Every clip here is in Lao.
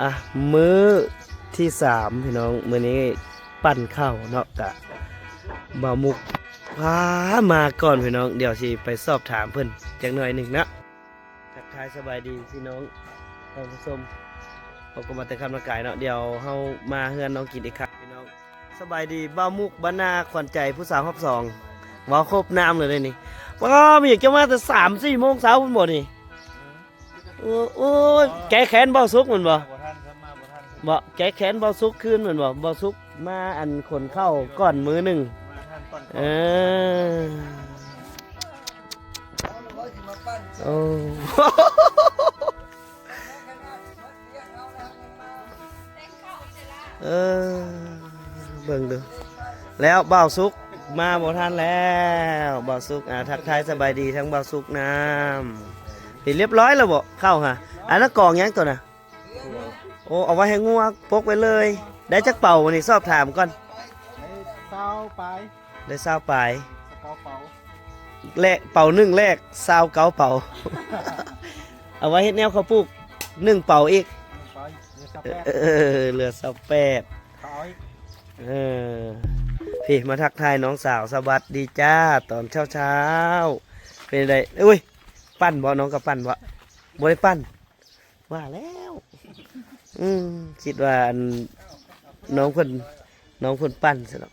ອ່ະ ມື້ທີສາມພີ່ນ້ອງ ມື້ນີ້ປັ້ນເຂົ້າເນາະ ກະບ່າວມຸກພາມາກ່ອນພີ່ນ້ອງ ດຽວຊິໄປສອບຖາມເພິ່ນຈັກໜ້ອຍໜຶ່ງເນາະ. ທັກທາຍສະບາຍດີພີ່ນ້ອງທ່ານຜູ້ຊົມ ພົບກັນມາແຕ່ຄ່ຳນະກາຍເນາະ ດຽວເຮົາມາເຮືອນນ້ອງກິນອີກຄັ້ງພີ່ນ້ອງ. ສະບາຍດີບ່າວມຸກ ບັນດາຂວັນໃຈຜູ້ສາວຮອບສອງ ເວົ້າຄົບນາມເລີຍເດ້ນີ້. ປ້າ ມີຫຍັງຈະມາແຕ່ສາມສີ່ໂມງເຊົ້າພຸ້ນບໍ່ນີ້? ໂອ້ ໂອ້ຍ ແກ້ແຄ້ນບ່າວສຸກແມ່ນບໍ່? ບໍ່ທັນ ມາບໍ່ທັນ ບໍ່ ແກ້ແຄ້ນບ່າວສຸກຄືນແມ່ນບໍ່? ບ່າວສຸກມາອັນຂົນເຂົ້າກ່ອນມື້ໜຶ່ງ ມາທັນກ່ອນ ເອີ ໂອ້ ເອີ ເບິ່ງດູ ແລ້ວບ່າວສຸກມາບໍ່ທັນແລ້ວ ບ່າວສຸກ ອ່າ ທັກທາຍສະບາຍດີທັງບ່າວສຸກນຳ. ເຮັດລຽບຮ້ອຍແລ້ວບໍ່ ເຂົ້າຫາ ອັນນັ້ນກອງຫຍັງໂຕນະ? ໂອ້ ເອົາໄວ້ໃຫ້ງົວ ປົກໄວ້ເລີຍ. ໄດ້ຈັກເປົາມື້ນີ້ ສອບຖາມກ່ອນ? ໄດ້ຊາວປາຍ ໄດ້ຊາວປາຍ ຊາວເກົ້າເປົາ ແລກເປົາໜຶ່ງ ແລກຊາວເກົ້າເປົາ ເອົາໄວ້ເຮັດແນວເຂົ້າປູກໜຶ່ງເປົາອີກ ໜຶ່ງເປົາ ເຫຼືອຊາວແປດ ເອີ ເຫຼືອຊາວແປດ ເຂົາເອົາອີກ ເອີ ພີ້ ມາທັກທາຍນ້ອງສາວ ສະຫວັດດີຈ້າ ຕອນເຊົ້າໆ. ເປັນໃດ? ອຸ້ຍ ປັ້ນບໍ່? ນ້ອງກໍປັ້ນບໍ່? ບໍ່ໄດ້ປັ້ນ ວ່າແລ້ວ ອືມ ຄິດວ່າອັນ ນ້ອງເພິ່ນ ນ້ອງເພິ່ນປັ້ນຊັ້ນເນາະ.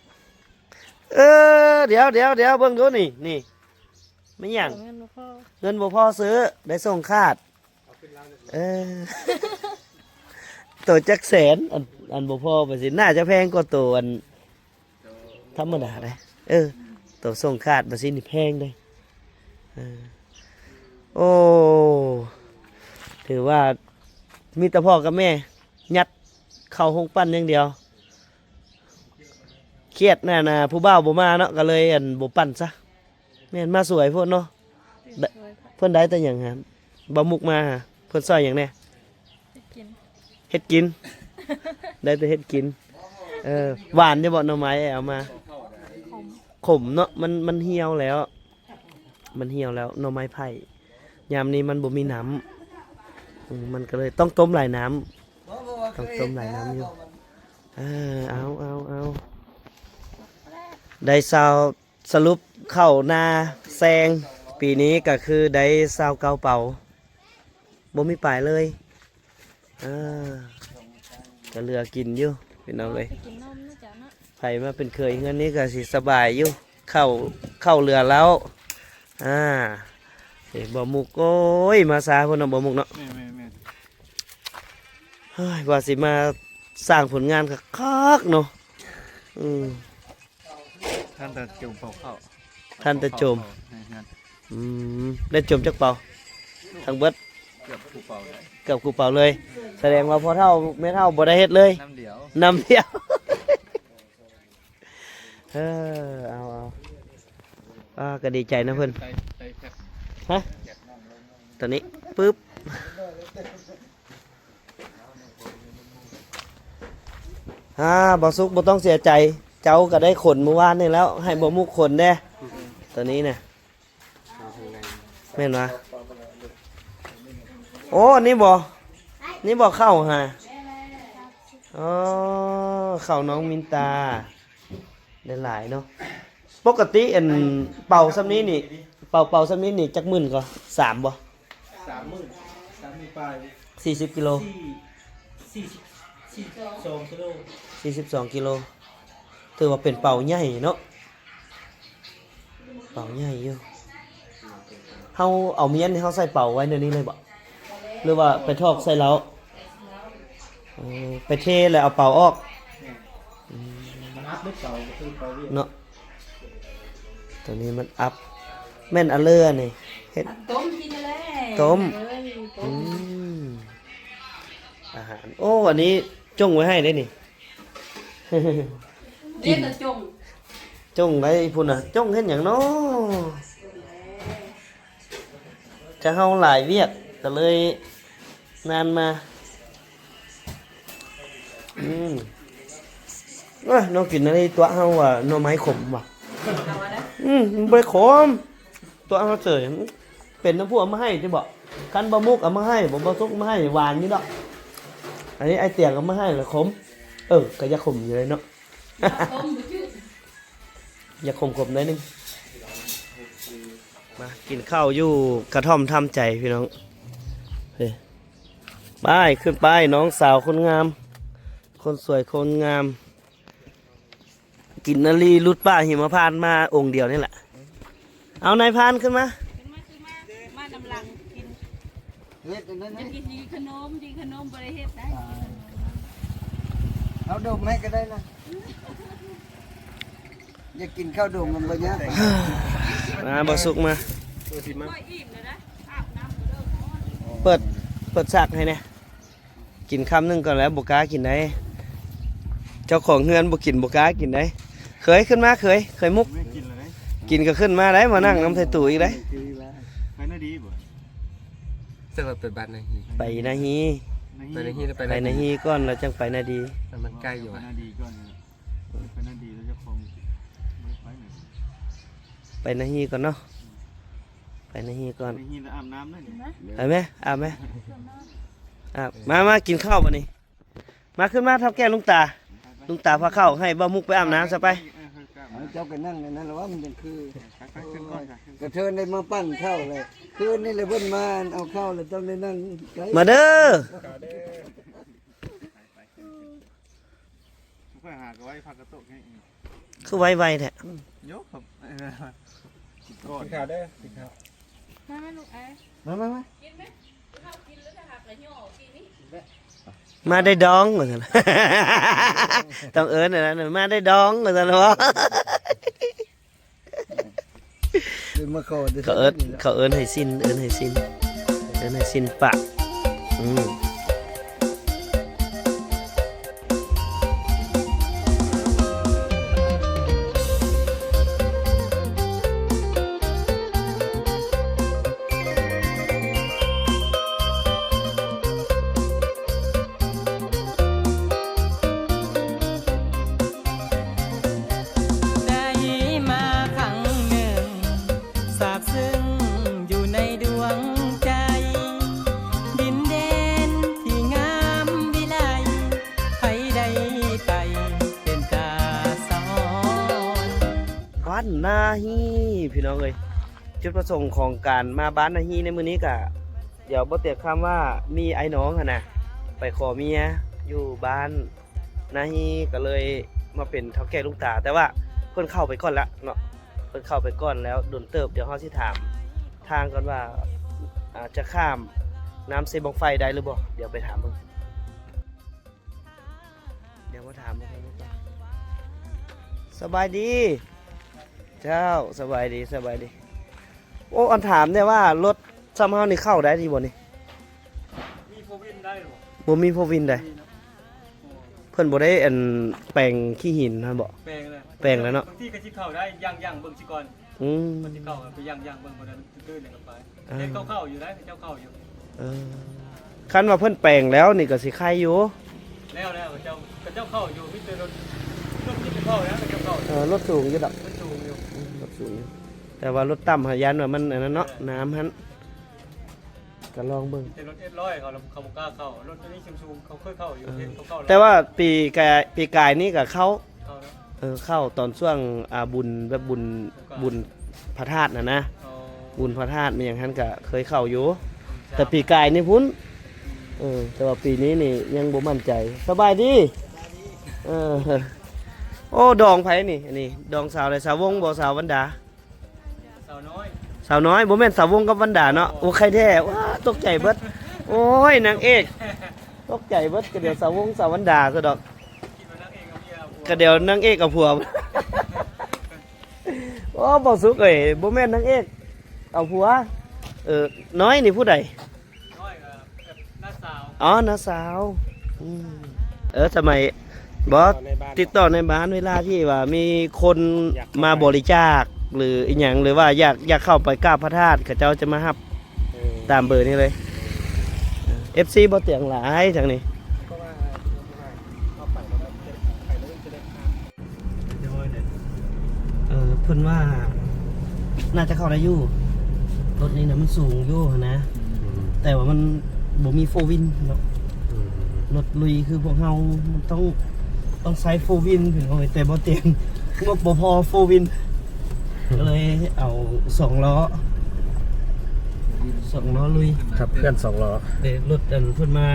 ເອີ ດຽວໆໆ ເບິ່ງດູນີ້ ນີ້ ແມ່ນຫຍັງ? ເງິນບໍ່ພໍ ເງິນບໍ່ພໍຊື້ ໄດ້ສົ່ງຂາດ ເອີ ໂຕຈັກແສນ ອັນ ອັນບໍ່ພໍ ໄປຊິ ໜ້າຈະແພງກວ່າໂຕອັນ ທຳມະດາເດ້ ເອີ ໂຕສົ່ງຂາດ ບາດຊີ້ນີ້ແພງເດ້ ເອີ ໂອ້ ຖືວ່າມີແຕ່ພໍ່ກັບແມ່ ຍັດເຂົ້າໂຮງປັ້ນຢ່າງດຽວ ຄຽດນັ້ນນະ ຜູ້ບ່າວບໍ່ມາເນາະ ກໍເລີຍ ອັນ ບໍ່ປັ້ນຊະ ແມ່ນ ມາສວຍໂພດເນາະ ເພິ່ນໄດ້ແຕ່ຫຍັງຫະ ບ່າວມຸກມາຫະ ເພິ່ນຊ່ອຍຫຍັງແດ່? ເຮັດກິນ ເຮັດກິນ ໄດ້ແຕ່ເຮັດກິນ ເອີ ຫວານຢູ່ບໍ່ໜໍ່ໄມ້ເອົາມາ? ຂົມ ຂົມເນາະ ມັນ ມັນຫ່ຽວແລ້ວ ມັນຫ່ຽວແລ້ວ ໜໍ່ໄມ້ໄຜ່ ຍາມນີ້ມັນບໍ່ມີນ້ຳ ອືມ ມັນກໍເລີຍຕ້ອງຕົ້ມຫຼາຍນ້ຳ ຕ້ອງຕົ້ມຫຼາຍນ້ຳຢູ່ ເອີ ເອົາ ເອົາ ເອົາ ໄດ້ຊາວ ສະຫຼຸບເຂົ້ານາແຊງ ປີນີ້ກໍຄືໄດ້ຊາວເກົ້າເປົາ ບໍ່ມີປາຍເລີຍ ເອີ ກໍເຫຼືອກິນຢູ່ພີ່ນ້ອງເອີຍ ໄປກິນນົມເນາະເຈົ້າເນາະ ໃຜມາເປັນເຂີຍເຮືອນນີ້ກໍຊິສະບາຍຢູ່ ເຂົ້າ ເຂົ້າເຫຼືອແລ້ວ ອ່າ ເອີ ບ່າວມຸກ ໂອ້ຍ ມາຊ້າພຸ້ນເນາະ ບ່າວມຸກເນາະ ແມ່ນໆໆ ເຮີ້ຍ ວ່າຊິມາສ້າງຜົນງານຄັກໆເນາະ ອືມ. ທ່ານຕາໂຈມເປົ່າເຂົ້າ ທ່ານຕາໂຈມ ເຂົ້າໃນເຮືອນ ອືມ ໄດ້ໂຈມຈັກເປົາ ທັງເບິດ ເກືອບຄູ່ເປົາເລີຍ ເກືອບຄູ່ເປົາເລີຍ ສະແດງວ່າພໍ່ເຖົ້າແມ່ເຖົ້າບໍ່ໄດ້ເຮັດເລີຍ ນ້ຳດຽວ ນ້ຳດຽວ ເອີ ເອົາ ເອົາ ອ່າ ກໍດີໃຈນຳເພິ່ນ ໃສ່ ໃສ່ແພັກ ຮະ ຕອນນີ້ ປຶບ ອ່າ ບ່າວສຸກບໍ່ຕ້ອງເສຍໃຈ ເຈົ້າກໍໄດ້ຂົນມື້ວານນີ້ແລ້ວ ໃຫ້ບ່າວມຸກຂົນແດ່ ຕົວນີ້ນະ ແມ່ນຫວາ? ໂອ້ ນີ້ບໍ່ ນີ້ບໍ່ເຂົ້າຫາ? ອໍ ເຂົ້ານ້ອງມິນຕາ ໄດ້ຫຼາຍເນາະ. ປົກກະຕິອັນເປົາຊ່ຳນີ້ນີ້ ເປົາ ເປົາຊ່ຳນີ້ນີ້ຈັກໝື່ນກໍ? ສາມບໍ່? ສາມໝື່ນ ສາມໝື່ນປາຍ ສີ່ສິບກິໂລ ສີ່ ສີ່ສິບ ສີ່ສິບສອງກິໂລ ສີ່ສິບສອງກິໂລ ຖືວ່າເປັນເປົາໃຫຍ່ເນາະ ເປົາໃຫຍ່ຢູ່. ເຮົາເອົາມ້ຽນນີ້ ເຮົາໃສ່ເປົາໄວ້ແນວນີ້ເລີຍບໍ່? ຫຼືວ່າໄປຖອກໃສ່ເລົ້າ? ເອີ ໄປເທແລ້ວເອົາເປົາອອກ ອືມ ມັນອັບເລີຍ ເປົາຄືເປົາວຽດເນາະ ຕົວນີ້ມັນອັບ ແມ່ນອັນເລີອັນນີ້ ເຮັດຕົ້ມກິນແລ້ວ ຕົ້ມ ເອີ ອືມ ອາຫານ ໂອ້ ອັນນີ້ຈົ່ງໄວ້ໃຫ້ເດ້ນີ້ ເດ້ ກິນ ແຕ່ຈົ່ງ ຈົ່ງໄດ້ພຸ້ນນະ ຈົ່ງເຮັດຫຍັງເນາະ? ກະເຮົາຫຼາຍວຽກ ກະເລີຍນານມາ ອືມ ເອີຍ ນ້ອງກິນອັນນີ້ຕົວະເຮົາວ່າໜໍ່ໄມ້ຂົມວ່າ ອືມ ມັນບໍ່ໄດ້ຂົມ ຕົວະເຮົາເສີຍ ເປັນນ້ຳຜູ້ເອົາມາໃຫ້ຕິບໍ? ຄັນບໍ່ມຸກເອົາມາໃຫ້ ບໍ່ ບໍ່ສຸກເອົາມາໃຫ້ ຫວານຢູ່ດອກ ອັນນີ້ອ້າຍຕຽງເອົາມາໃຫ້ລະຂົມ. ເອີ ກໍຢາກຂົມຢູ່ເດເນາະ. ຢາກຂົມບໍ່ຈື່ ຢາກຂົມໆໜ້ອຍໜຶ່ງ. ມາກິນເຂົ້າຢູ່ກະທ່ອມທຳໃຈພີ່ນ້ອງ. ເອີ ໄປ ຂຶ້ນໄປ ນ້ອງສາວຄົນງາມ ຄົນສວຍຄົນງາມ. ກິນນາລີຫຼຸດປ່າຫິມະພານມາອົງດຽວນີ້ແຫຼະ. ເອົານາຍພານຂຶ້ນມາ ຂຶ້ນມາ ຂຶ້ນມາ ມານຳຫຼັງກິນ. ເຮັດອັນນັ້ນ ຢາກກິນດີຂະໜົມ ດີຂະໜົມບໍ່ໄດ້ເຮັດໄດ້. ເອົາດົມໃຫ້ກໍໄດ້ນະ ຢາກກິນເຂົ້າດົມມັນບໍ່ຍາກ. ມາ ບໍ່ສຸກມາ ຂ້ອຍອີ່ມແລ້ວນະ ອາບນ້ຳກໍເລີຍ. ເປີດ ເປີດສາກໃຫ້ແດ່. ກິນຄຳໜຶ່ງກ່ອນແລ້ວ ບໍ່ກ້າກິນໄດ໋. ເຈົ້າຂອງເຮືອນບໍ່ກິນ ບໍ່ກ້າກິນໄດ໋. ເຂີຍ ຂຶ້ນມາເຂີຍ ເຂີຍມຸກ. ກິນກໍຂຶ້ນມາໄດ໋ ມານັ່ງນຳໄທຕູ້ອີກໄດ໋. ໄປນາດີບໍ່? ແຕ່ວ່າໄປບ້ານນາຮີ ໄປນາຮີ ໄປນາຮີ ໄປນາຮີກ່ອນ ແລ້ວຈັ່ງໄປນາດີ. ມັນໃກ້ຢູ່ຫວາ? ໄປນາດີກ່ອນ ໄປນາດີແລ້ວເຈົ້າຂອງບໍ່ໄດ້ໄປ. ໄປນາຮີກ່ອນເນາະ. ໄປນາຮີກ່ອນ ໄປນາຮີແລ້ວອາບນ້ຳເດີ. ໄປແມ ອາບແມ ອາບ. ມາ ມາກິນເຂົ້າບັດນີ້. ມາ ຂຶ້ນມາ ເຖົ້າແກ່ລຸງຕາ ລຸງຕາພາເຂົ້າໃຫ້ບ່າວມຸກໄປອາບນ້ຳຊະໄປ. ເອີ ເຈົ້າກໍນັ່ງໃນນັ້ນລະວ່າ ມັນຈັ່ງຄື ໄປໆ ຂຶ້ນກ່ອນ ກະເທີນໄດ້ມາປັ້ນເຂົ້າແລ້ວ ຄືນນີ້ແຫຼະເພິ່ນມາເອົາເຂົ້າແລ້ວ ຕ້ອງໄດ້ນັ່ງໃກ້ ມາເດີ. ຂ້ອຍຫາກໍໄວ້ພັກກະໂຕະແຄ່ນີ້ ຄືໄວໆແທ້. ໂຍ ຄັບ ກິນກ່ອນ ກິນຂ້າວເດີ ກິນຂ້າວ. ມາ ມາລູກເອີຍ ມາ ມາ ມາ ກິນໄໝ? ເຮົາກິນແລ້ວຖ້າຫາກະຍໍກິນນີ້ ມາໄດ້ດອງ ວ່າຊັ້ນ. ຕ້ອງເອີ້ນອັນນັ້ນ ມາໄດ້ດອງ ວ່າຊັ້ນເນາະ. ເອີ້ນມາຂໍເດີ ເຂົາເອີ້ນ ເຂົາເອີ້ນໃຫ້ສິ້ນ ເອີ້ນໃຫ້ສິ້ນ ເອີ້ນໃຫ້ສິ້ນປາກ. ອືມ. ໄດ້ມາຄັ້ງໜຶ່ງ ຊາບຊຶ້ງຢູ່ໃນດວງໃຈ ດິນແດນທີ່ງາມວິໄລ ໃຜໄດ້ໄປເປັນຕາສະອອນ. ບ້ານນາຮີ ພີ່ນ້ອງເອີຍ ຈຸດປະສົງຂອງການມາບ້ານນາຮີໃນມື້ນີ້ກະ ດຽວບໍ່ຕຽງຄຳວ່າມີອ້າຍນ້ອງຫັ້ນນະ ໄປຂໍເມຍຢູ່ບ້ານ ນາຮີ ກໍເລີຍມາເປັນເຖົ້າແກ່ລຸງຕາ ແຕ່ວ່າເພິ່ນເຂົ້າໄປກ່ອນລະເນາະ ເພິ່ນເຂົ້າໄປກ່ອນແລ້ວດົນເຕີບ. ດຽວເຮົາຊິຖາມທາງກ່ອນວ່າ ອາ ຈະຂ້າມນ້ຳເຊບັ້ງໄຟໄດ້ຫຼືບໍ່ ດຽວໄປຖາມເບິ່ງ ດຽວມາຖາມເບິ່ງ. ສະບາຍດີ ເຈົ້າ ສະບາຍດີ ສະບາຍດີ. ໂອ້ ອັນຖາມແດ່ວ່າ ລົດຊ່ຳເຮົານີ້ເຂົ້າໄດ້ຢູ່ບໍ່ນີ້? ມີໂຟວີນໄດ້ບໍ່? ບໍ່ມີໂຟວີນໃດ. ເພິ່ນບໍ່ໄດ້ອັນແປງຂີ້ຫີນຫັ້ນບໍ? ແປງແລ້ວ ແປງແລ້ວເນາະ. ບາງທີກໍຊິເຂົ້າໄດ້ ຍ່າງໆເບິ່ງຊິກ່ອນ. ອືມ ມັນຊິເຂົ້າໄປຍ່າງໆເບິ່ງ ບໍ່ໄດ້ຕື່ນໆແລ້ວກໍໄປ. ເອີ ເຂົາເຂົ້າຢູ່ໄດ໋ ເຂົາເຈົ້າເຂົ້າຢູ່. ເອີ ຄັນວ່າເພິ່ນແປງແລ້ວນີ້ກໍຊິໄຄຢູ່. ແລ້ວ ແລ້ວ ເຂົາເຈົ້າ ເຂົາເຈົ້າເຂົ້າຢູ່ ມີແຕ່ລົດ ລົດນີ້ເຂົ້າແລ້ວ ເຂົາເຈົ້າເຂົ້າ. ເອີ ລົດສູງຢູ່ດອກ ລົດສູງຢູ່ ອືມ ລົດສູງຢູ່. ແຕ່ວ່າລົດຕ່ຳຫາຢ້ານວ່າມັນອັນນັ້ນເນາະ ເອີ ນ້ຳຫັ້ນ. ກໍລອງເບິ່ງ ແຕ່ລົດເອັດຮ້ອຍເຂົາ ເຂົາບໍ່ກ້າເຂົ້າ. ລົດໂຕນີ້ສູງໆ ເຂົາເຄີຍເຂົ້າຢູ່ ເອີ ເຫັນເຂົາເຂົ້າ. ແຕ່ວ່າປີກາຍ ປີກາຍນີ້ກໍເຂົ້າ ເຂົ້າເນາະ. ເອີ ເຂົ້າຕອນຊ່ວງ ອ່າ ບຸນ ແບບບຸນ ບຸນພະທາດຫັ້ນນະ. ອໍ ບຸນພະທາດແມ່ນຫຍັງຫັ້ນກໍເຄີຍເຂົ້າຢູ່ ແຕ່ປີກາຍນີ້ພຸ້ນ. ອືມ ເອີ ແຕ່ວ່າປີນີ້ນີ້ຍັງບໍ່ໝັ້ນໃຈ. ສະບາຍດີ. ເອີ ໂອ້ ດອງໃຜນີ້? ອັນນີ້ດອງສາວໃດ? ສາວວົງບໍ່? ສາວວັນດາ? ສາວນ້ອຍ ສາວນ້ອຍ ບໍ່ແມ່ນສາວົງກັບວັນດາເນາະ. ໂອ້ ໃຄແທ້ ວ້າ ຕົກໃຈເບິດ. ໂອ້ຍ ນາງເອກ ຕົກໃຈເບິດ. ກະດຽວສາວົງສາວວັນດາຊະດອກ ກະດຽວນາງເອກເອົາຜົວ. ໂອ້ ບໍ່ສຸກເອີຍ ບໍ່ແມ່ນນາງເອກເອົາຜົວ. ເອີ ນ້ອຍນີ້ຜູ້ໃດ? ນ້ອຍກໍແບບນ້າສາວ. ອໍ ນ້າສາວ. ອືມ ເອີ ສະໄໝ ບໍ່ ຕິດຕໍ່ໃນບ້ານ ຕິດຕໍ່ໃນບ້ານ ເວລາທີ່ວ່າມີຄົນ ຢາກເຂົ້າໄປ ມາບໍລິຈາກ ຫຼືອີ່ຫຍັງ ຫຼືວ່າຢາກ ຢາກເຂົ້າໄປກາບພະທາດ ເຂົາເຈົ້າຈະມາຮັບ ເອີ ຕາມເບີນີ້ເລີຍ. ເອີ ເອັຟຊີບໍ່ຕຽງຫຼາຍທາງນີ້. ເພາະວ່າເຮົາໄປແລ້ວ ໄປແລ້ວຈະໄດ້ຂ້າມ. ເອີ ເພິ່ນວ່າໜ້າຈະເຂົ້າໄດ້ຢູ່ ລົດນີ້ນະມັນສູງຢູ່ຫັ້ນນະ. ອືມ ແຕ່ວ່າມັນບໍ່ມີໂຟວີນເນາະ. ອືມ ລົດລຸຍຄືພວກເຮົາມັນຕ້ອງ ຕ້ອງໃຊ້ໂຟວີນພີ່ນ້ອງເອີຍ ແຕ່ບໍ່ເຕັມ ງົບບໍ່ພໍໂຟວີນ ກໍເລີຍເອົາສອງລໍ້ ສອງລໍ້ລຸຍ ຂັບເຄື່ອນສອງລໍ້ ເດ້ ລົດອັນເພິ່ນມາ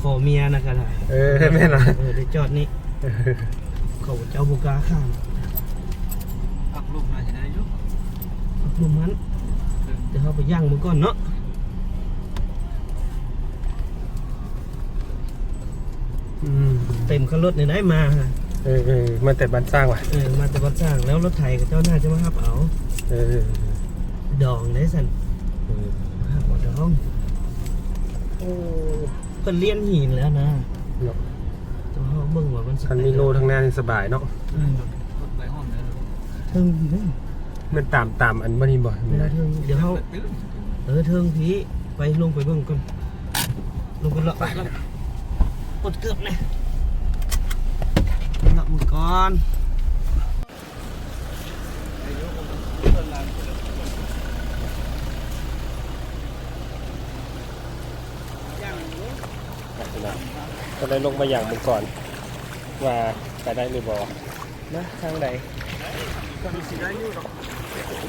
ຂໍເມຍນະກະດາ ເອີ ແມ່ນລະ ເອີ ໄດ້ຈອດນີ້ ເຂົາເຈົ້າບໍ່ກ້າຂ້າມ ພັກລົມໜ້າຈະໄດ້ຢູ່ ພັກລົມຫັ້ນ ດຽວເຮົາໄປຍ່າງເບິ່ງກ່ອນເນາະ ອືມ ເຕັມຄັນລົດນີ້ໄດ້ມາ ເອີ ເອີ ມາແຕ່ບ້ານຊ້າງຫວາ ເອີ ມາແຕ່ບ້ານຊ້າງ ແລ້ວລົດໄຖເຂົາເຈົ້າໜ້າຈະມາຮັບເອົາ ເອີ ດອງເດ້ຊັ້ນ ເອີ ມາຮັບເອົາດອງ ໂອ້ ເພິ່ນລຽນຫີນແລ້ວນະ ເນາະ ແຕ່ວ່າເຮົາເບິ່ງວ່າມັນຊິ ຄັນມີໂລທາງໜ້ານີ້ສະບາຍເນາະ ອືມ ເທິງພີ້ເດີ ແມ່ນຕາມ ຕາມອັນບໍ່ນີ້ບໍ່ ແມ່ນເທິງ ດຽວເຮົາ ເອີ ເທິງພີ້ ໄປລົງໄປເບິ່ງກ່ອນ ລົງໄປເລາະ ປົດເກີບແດ່ ເລາະເບິ່ງກ່ອນ. ກໍໄດ້ລົງມາຍ່າງເບິ່ງກ່ອນວ່າໄປໄດ້ຫຼືບໍ່ ນະ ທາງໃດ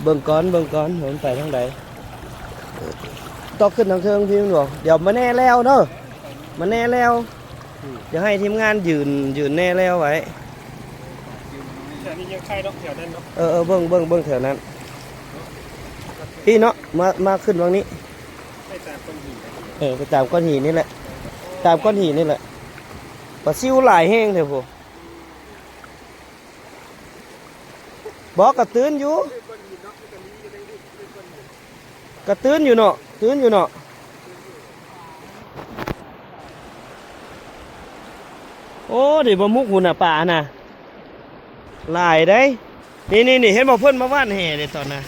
ເບິ່ງກ່ອນ ເບິ່ງກ່ອນວ່າມັນໄປທາງໃດ ຕ້ອງຂຶ້ນທາງເທິງພີ້ແມ່ນບໍ່ ດຽວມາແນ່ແລ້ວເດີ ມາແນ່ແລ້ວ. ອືມ ດຽວໃຫ້ທີມງານຢືນ ຢືນແນ່ແລ້ວໄວ້ ແຖວນີ້ຍັງໄຄເນາະ ແຖວນັ້ນເນາະ ເອີ ເອີ ເບິ່ງ ເບິ່ງ ເບິ່ງແຖວນັ້ນ ພີ້ເນາະ ມາ ມາຂຶ້ນວັງນີ້ ໄປຕາມກ້ອນຫີນ ເອີ ໄປຕາມກ້ອນຫີນນີ້ແຫຼະ ຕາມກ້ອນຫີນນີ້ແຫຼະ ປາຊິວຫຼາຍແຮງແທ້ພຸ້ນ ບໍ່ ກະຕື່ນຢູ່ ກະຕື່ນຢູ່ເນາະ ຕື່ນຢູ່ເນາະ ໂອ້ ເດ ບໍ່ມຸກພຸ້ນນະ ປານະ ຫຼາຍເດ້ ນີ້ໆໆ ເຫັນບໍ່ ເພິ່ນມາຫວ່ານແຫເດ້ຕອນນະ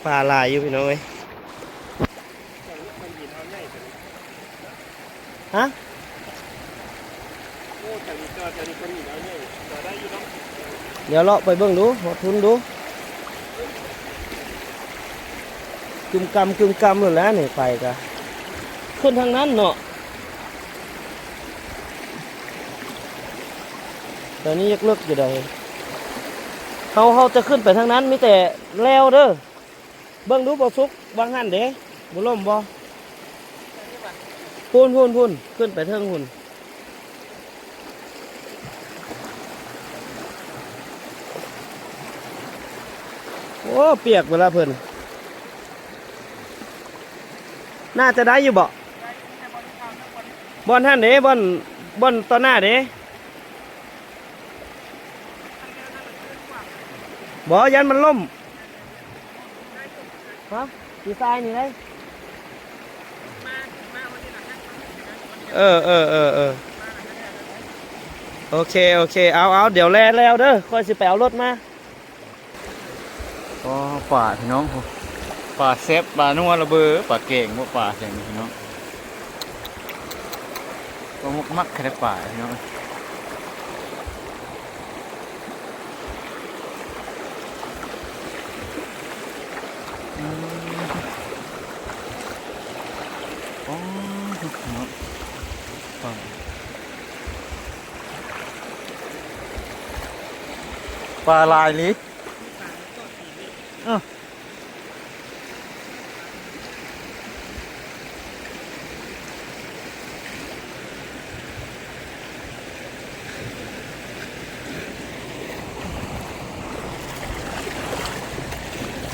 ປາຫຼາຍຢູ່ພີ່ນ້ອງເອີຍ. ຮະ ດຽວເລາະໄປເບິ່ງດູ ຮອດພຸ້ນດູ ກຶມກຳກຶມກຳໂລດແຫຼະນີ້ ໄປກະຂຶ້ນທາງນັ້ນເນາະ ແຖວນີ້ຍັງເລິກຢູ່ໃດ ເຮົາ ເຮົາຈະຂຶ້ນໄປທາງນັ້ນ ມີແຕ່ແລວເດີ. ເບິ່ງດູບໍ່ສຸກ ຫວ່າງຫັ້ນເດ້ ບໍ່ລົ້ມບໍ່? ພຸ້ນໆໆ ຂຶ້ນໄປເທິງພຸ້ນ ໂອ້ ປຽກເວລາເພິ່ນ ໜ້າຈະໄດ້ຢູ່ບໍ່? ບ່ອນຫັ້ນເດ້ ບ່ອນ ບ່ອນຕໍ່ໜ້າເດ້ ບໍ່ ຢ້ານມັນລົ້ມ. ຮະ ດີໄຊນີ້ໄດ໋ ເອີ ເອີ ເອີ ເອີ ໂອເຄ ໂອເຄ ເອົາ ເອົາ ດຽວແລ່ແລ້ວເດີ ຂ້ອຍຊິໄປເອົາລົດມາ. ອໍ ປາພີ່ນ້ອງ ປາແຊບ ປານົວລະເບີ ປາແກງບໍ່ ປາແຊບນີ້ພີ່ນ້ອງ. ບໍ່ມັກ ມັກແຄ່ໄດ້ປາພີ່ນ້ອງ ອືມ ອໍ ເນາະ ປາ ປາຫຼາຍອີ່ຫຼີ ເອີ.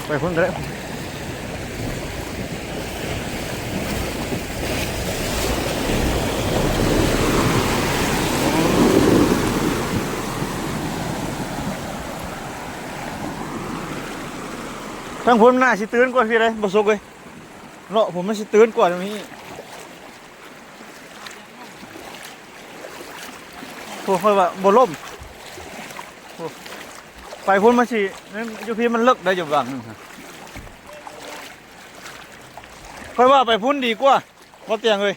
ໄປພຸ້ນກໍໄດ້ ທາງພຸ້ນໜ້າຊິຕື່ນກວ່າພີ້ເດ້ ບໍ່ສຸກເອີຍ. ເລາະພຸ້ນມັນຊິຕື່ນກວ່ານີ້ ໂອ້ ຂ້ອຍວ່າບໍ່ລົ້ມ ໂອ້ ໄປພຸ້ນມັນຊິ ຢູ່ພີ້ມັນເລິກໄດ໋ ຢູ່ຫວ່າງໜຶ່ງ ຂ້ອຍວ່າໄປພຸ້ນດີກວ່າ ບໍ່ຕຽງເອີຍ.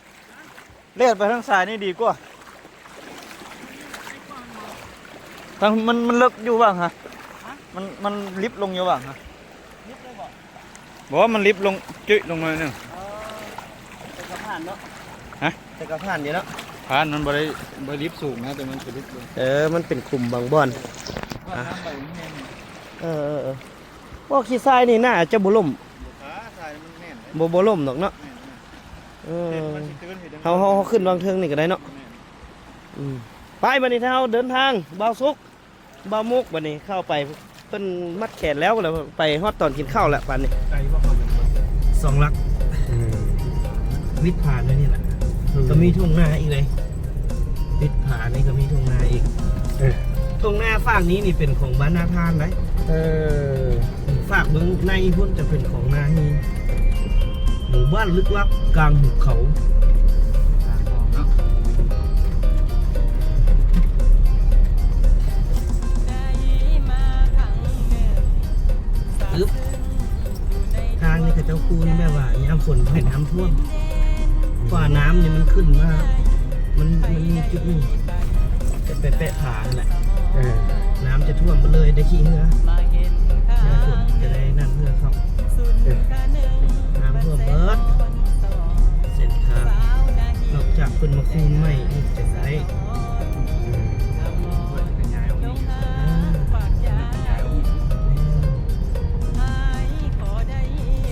ແລ່ນໄປທາງສາຍນີ້ດີກວ່າ ທາງ ມັນ ມັນເລິກຢູ່ຫວ່າງຫັ້ນ ມັນ ມັນລິບລົງຢູ່ຫວ່າງຫັ້ນ ລິບເລີຍບໍ່? ບໍ່ ມັນລິບລົງ ຈຸ້ຍລົງໜ້ອຍໜຶ່ງ ອໍ ເນາະ ຮະ? ແຕ່ກໍຜ່ານຢູ່ເນາະ ຜ່ານ ມັນບໍ່ໄດ້ ບໍ່ລິບສູງນະ ແຕ່ມັນຊິລິບລົງ ເອີ ມັນເປັນຂຸມບາງບ່ອນ ວ່ານ້ຳໄຫຼມັນແຮງ ເອີໆ ພວກຂີ້ຊາຍນີ້ໜ້າຈະບໍ່ລົ້ມ ບໍ່ ທາຍມັນແໜ້ນເດ້ ບໍ່ ບໍ່ລົ້ມດອກເນາະ ແໜ້ນ ເອີ ເຮົາ ເຮົາ ເຮົາຂຶ້ນວາງເທິງນີ້ກໍໄດ້ເນາະ ແມ່ນ ອືມ ໄປ ບັດນີ້ເຮົາເດີນທາງ ບ່າວສຸກ ບ່າວມຸກ ບັດນີ້ເຂົ້າໄປ ເພິ່ນມັດແຂນແລ້ວ ແລ້ວໄປຮອດຕອນກິນເຂົ້າແລ້ວ ບັດນີ້ ໄກບໍ່? ສອງຫຼັກ ອືມ ວິດຜາແນວນີ້ແຫຼະ ອືມ ກໍມີທົ່ງນາອີກເລີຍ ຕິດຜານີ້ກໍມີທົ່ງນາອີກ ເອີ ທົ່ງນາຟາກນີ້ນີ້ເປັນຂອງບ້ານນາທານໄດ໋ ເອີ ຝາກເບິ່ງໃນພຸ້ນຈະເປັນຂອງນາຮີ ໝູ່ບ້ານລຶກລັບກາງຫຸບເຂົາ ອຶບ ທາງນີ້ເຂົາເຈົ້າຄູນແບບວ່າຍາມຝົນແລ້ວນ້ຳຖ້ວມ ເພາະວ່ານ້ຳນີ້ມັນຂຶ້ນມາ ມັນ ມັນມີຈຸດໜຶ່ງ ຈະໄປແປະຜາຫັ້ນແຫຼະ ເອີ ນ້ຳຈະຖ້ວມໝົດເລີຍ ໄດ້ຂີ່ເຮືອ ຍາມຝົນຈະໄດ້ນັ່ງເຮືອເຂົ້າ ເອີ ນ້ຳຖ້ວມເບິດ ເສັ້ນທາງ ນອກຈາກເພິ່ນມາຄູນໃໝ່ອີກຈັ່ງໃດ ອືມ ເອີ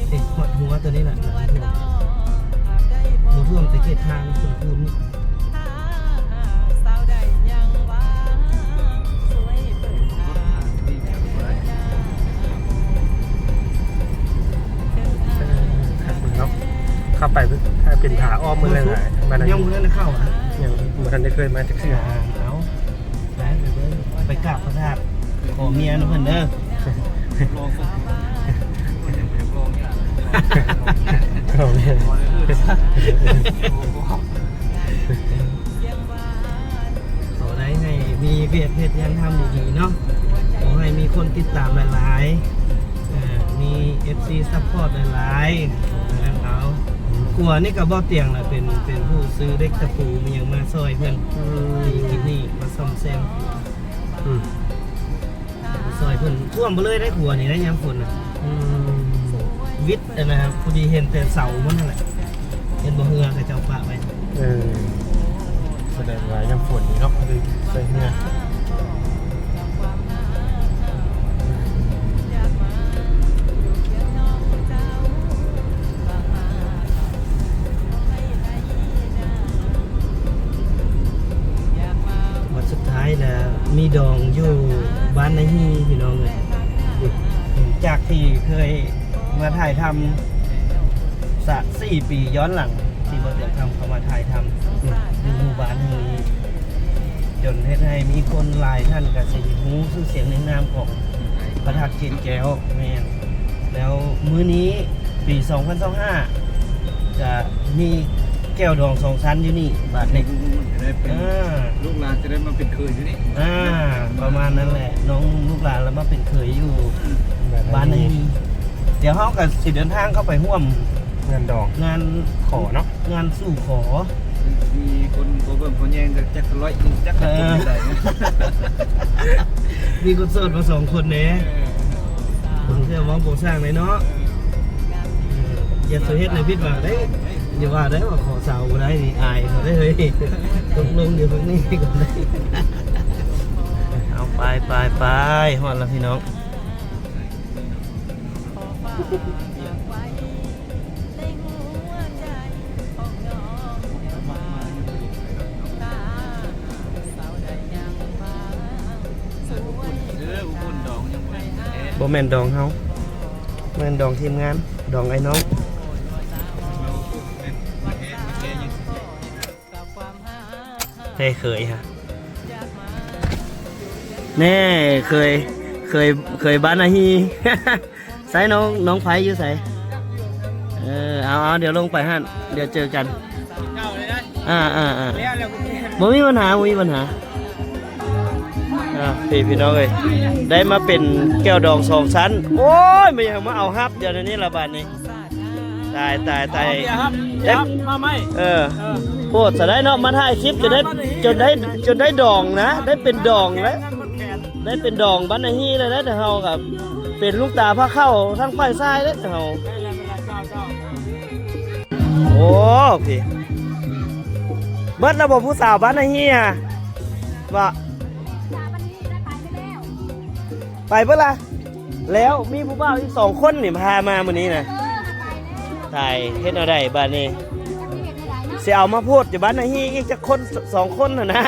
ເອີ ຮອດຫົວຕົວນີ້ແຫຼະ ບໍ່ຖ້ວມແຕ່ເຂດທາງເພິ່ນຄູນນີ້ ເອີ ຄັກເບິ່ງເນາະ ເຂົ້າໄປເປັນຜາອ້ອມເມືອງຫຼາຍ ມາ ຍັງບໍ່ທັນໄດ້ເຂົ້າ ຍັງບໍ່ທັນໄດ້ເຄີຍມາຈັກເທື່ອ ເອົາ ໄປ ໄປເບິ່ງ ໄປກາບພະທາດ ຂໍເມຍນຳເພິ່ນເດີ ຂໍເມຍ ຂໍໄດ້ໃຫ້ມີວຽກເຮັດງານທຳດີໆເນາະ ຂໍໃຫ້ມີຄົນຕິດຕາມຫຼາຍໆ ເອີ ມີເອັຟຊີຊັບພອດຫຼາຍໆ ນັ້ນເອົາ ຂົວນີ້ກໍບໍ່ຕຽງລະ ເປັນ ເປັນຜູ້ຊື້ເຫຼັກຕະປູມີຫຍັງມາຊ່ອຍເພິ່ນ ອືມ ທີ່ ທີ່ນີ້ມາສ້ອມແຊມ ອືມ ຊ່ອຍເພິ່ນ ຖ້ວມໄປເລີຍໄດ໋ຂົວນີ້ໄດ໋ ຍາມຝົນນະ ອືມ ວິດອັນນະ ພໍດີເຫັນແຕ່ເສົາມັນຫັ້ນແຫຼະ ເຫັນບໍ່ ເຮືອເຂົາເຈົ້າປະໄວ້ ເອີ ສະແດງວ່າຍາມຝົນນີ້ເນາະ ເລີຍໃສ່ເຮືອ ວັດສຸດທ້າຍແລ້ວ ມີດອງຢູ່ບ້ານນາຮີ ພີ່ນ້ອງເອີຍ ຈາກທີ່ເຄີຍມາຖ່າຍທຳ ສະ ສີ່ປີຍ້ອນຫຼັງ ທີ່ບໍ່ຕຽງທຳເຂົ້າມາຖ່າຍທຳ ຢູ່ໝູ່ບ້ານແຫ່ງນີ້ ຈົນເຮັດໃຫ້ມີຄົນຫຼາຍທ່ານກໍຊິຮູ້ຊື່ສຽງເລື່ອງນາມຂອງພະທາດເກດແກ້ວ ແມ່ນ ແລ້ວມື້ນີ້ປີສອງພັນຊາວຫ້າ ຈະມີແກ້ວດອງສອງຊັ້ນຢູ່ນີ້ບາດນີ້ ຈະໄດ້ເປັນ ອ່າ ລູກຫຼານຈະໄດ້ມາເປັນເຂີຍຢູ່ນີ້ ອ່າ ປະມານນັ້ນແຫຼະ ນ້ອງລູກຫຼານລະມາເປັນເຂີຍຢູ່ ອືມ ບ້ານນີ້ ດຽວເຮົາກໍຊິເດີນທາງເຂົ້າໄປຮ່ວມງານດອງ ງານຂໍເນາະ ງານສູ່ຂໍ ມີຄົນບໍ່ເບິ່ງຄົນແຍງຈັກຮ້ອຍ ຈັກ ເອີ ເປັນຈັ່ງໃດ ມີຄົນໂສດມາສອງຄົນເດ້ ເອີ ບາງເທື່ອເວົ້າບໍ່ຊ່າງເດ້ເນາະ ເອີ ຢ່າສູ່ເຮັດໃຫ້ຜິດຫວັງເດ້ ຢ່າວ່າໄດ້ວ່າຂໍສາວບໍ່ໄດ້ນີ້ ອາຍເຂົາໄດ້ເຮີ້ຍ ຕົກລົງຢູ່ເບິ່ງນີ້ກ່ອນເດ້ ເອົາ ໄປ ໄປ ໄປ ຮອດແລ້ວພີ່ນ້ອງ. ບໍ່ແມ່ນດອງເຮົາ ແມ່ນດອງທີມງານ ດອງອ້າຍນ້ອງ. ເອີ ເຄີຍຮະ ແນ່ ເຄີຍ ເຄີຍ ເຄີຍບ້ານນາຮີ ໃສ ນ້ອງ ນ້ອງໄພຢູ່ໃສ? ເອີ ເອົາ ເອົາ ດຽວລົງໄປຫັ້ນ ດຽວເຈີກັນ ອ່າ ອ່າ ອ່າ ບໍ່ມີບັນຫາ ບໍ່ມີບັນຫາ ອ່າ ພີ່ ພີ່ນ້ອງເອີຍ ໄດ້ມາເປັນແກ້ວດອງສອງຊັ້ນ ໂອ້ຍ ມາເອົາຮັບ ດຽວນີ້ລະບາດນີ້. ຕາຍ ຕາຍ ຕາຍ ເອົາເບຍຮັບ ເອີ ມາໃໝ່ ເອີ ເອີ ໂພດຊະໄດ໋ເນາະ ມາຖ່າຍຄລິບຈົນໄດ້ ຈົນໄດ້ ຈົນໄດ້ດອງນະ ໄດ້ເປັນດອງແລ້ວ ໄດ້ເປັນດອງບ້ານນາຮີແລ້ວ ແຕ່ເຮົາກໍເປັນລູກຕາພາເຂົ້າທາງຝ່າຍຊ້າຍເດ້ເຮົາ. ໂອ້ ພີ່ ເບິດແລ້ວບໍ່ ຜູ້ສາວບ້ານນາຮີ່ຫັ້ນ ບໍ່? ໄປເບິດລະ ແລ້ວມີຜູ້ບ່າວອີກສອງຄົນນີ້ພາມາມື້ນີ້ນະ. ຕາຍ ເຮັດແນວໃດບາດນີ້ ຊິເອົາມາໂພດຢູ່ບ້ານນາຮີ່ອີກຈັກຄົນ ສອງຄົນຫັ້ນນະ.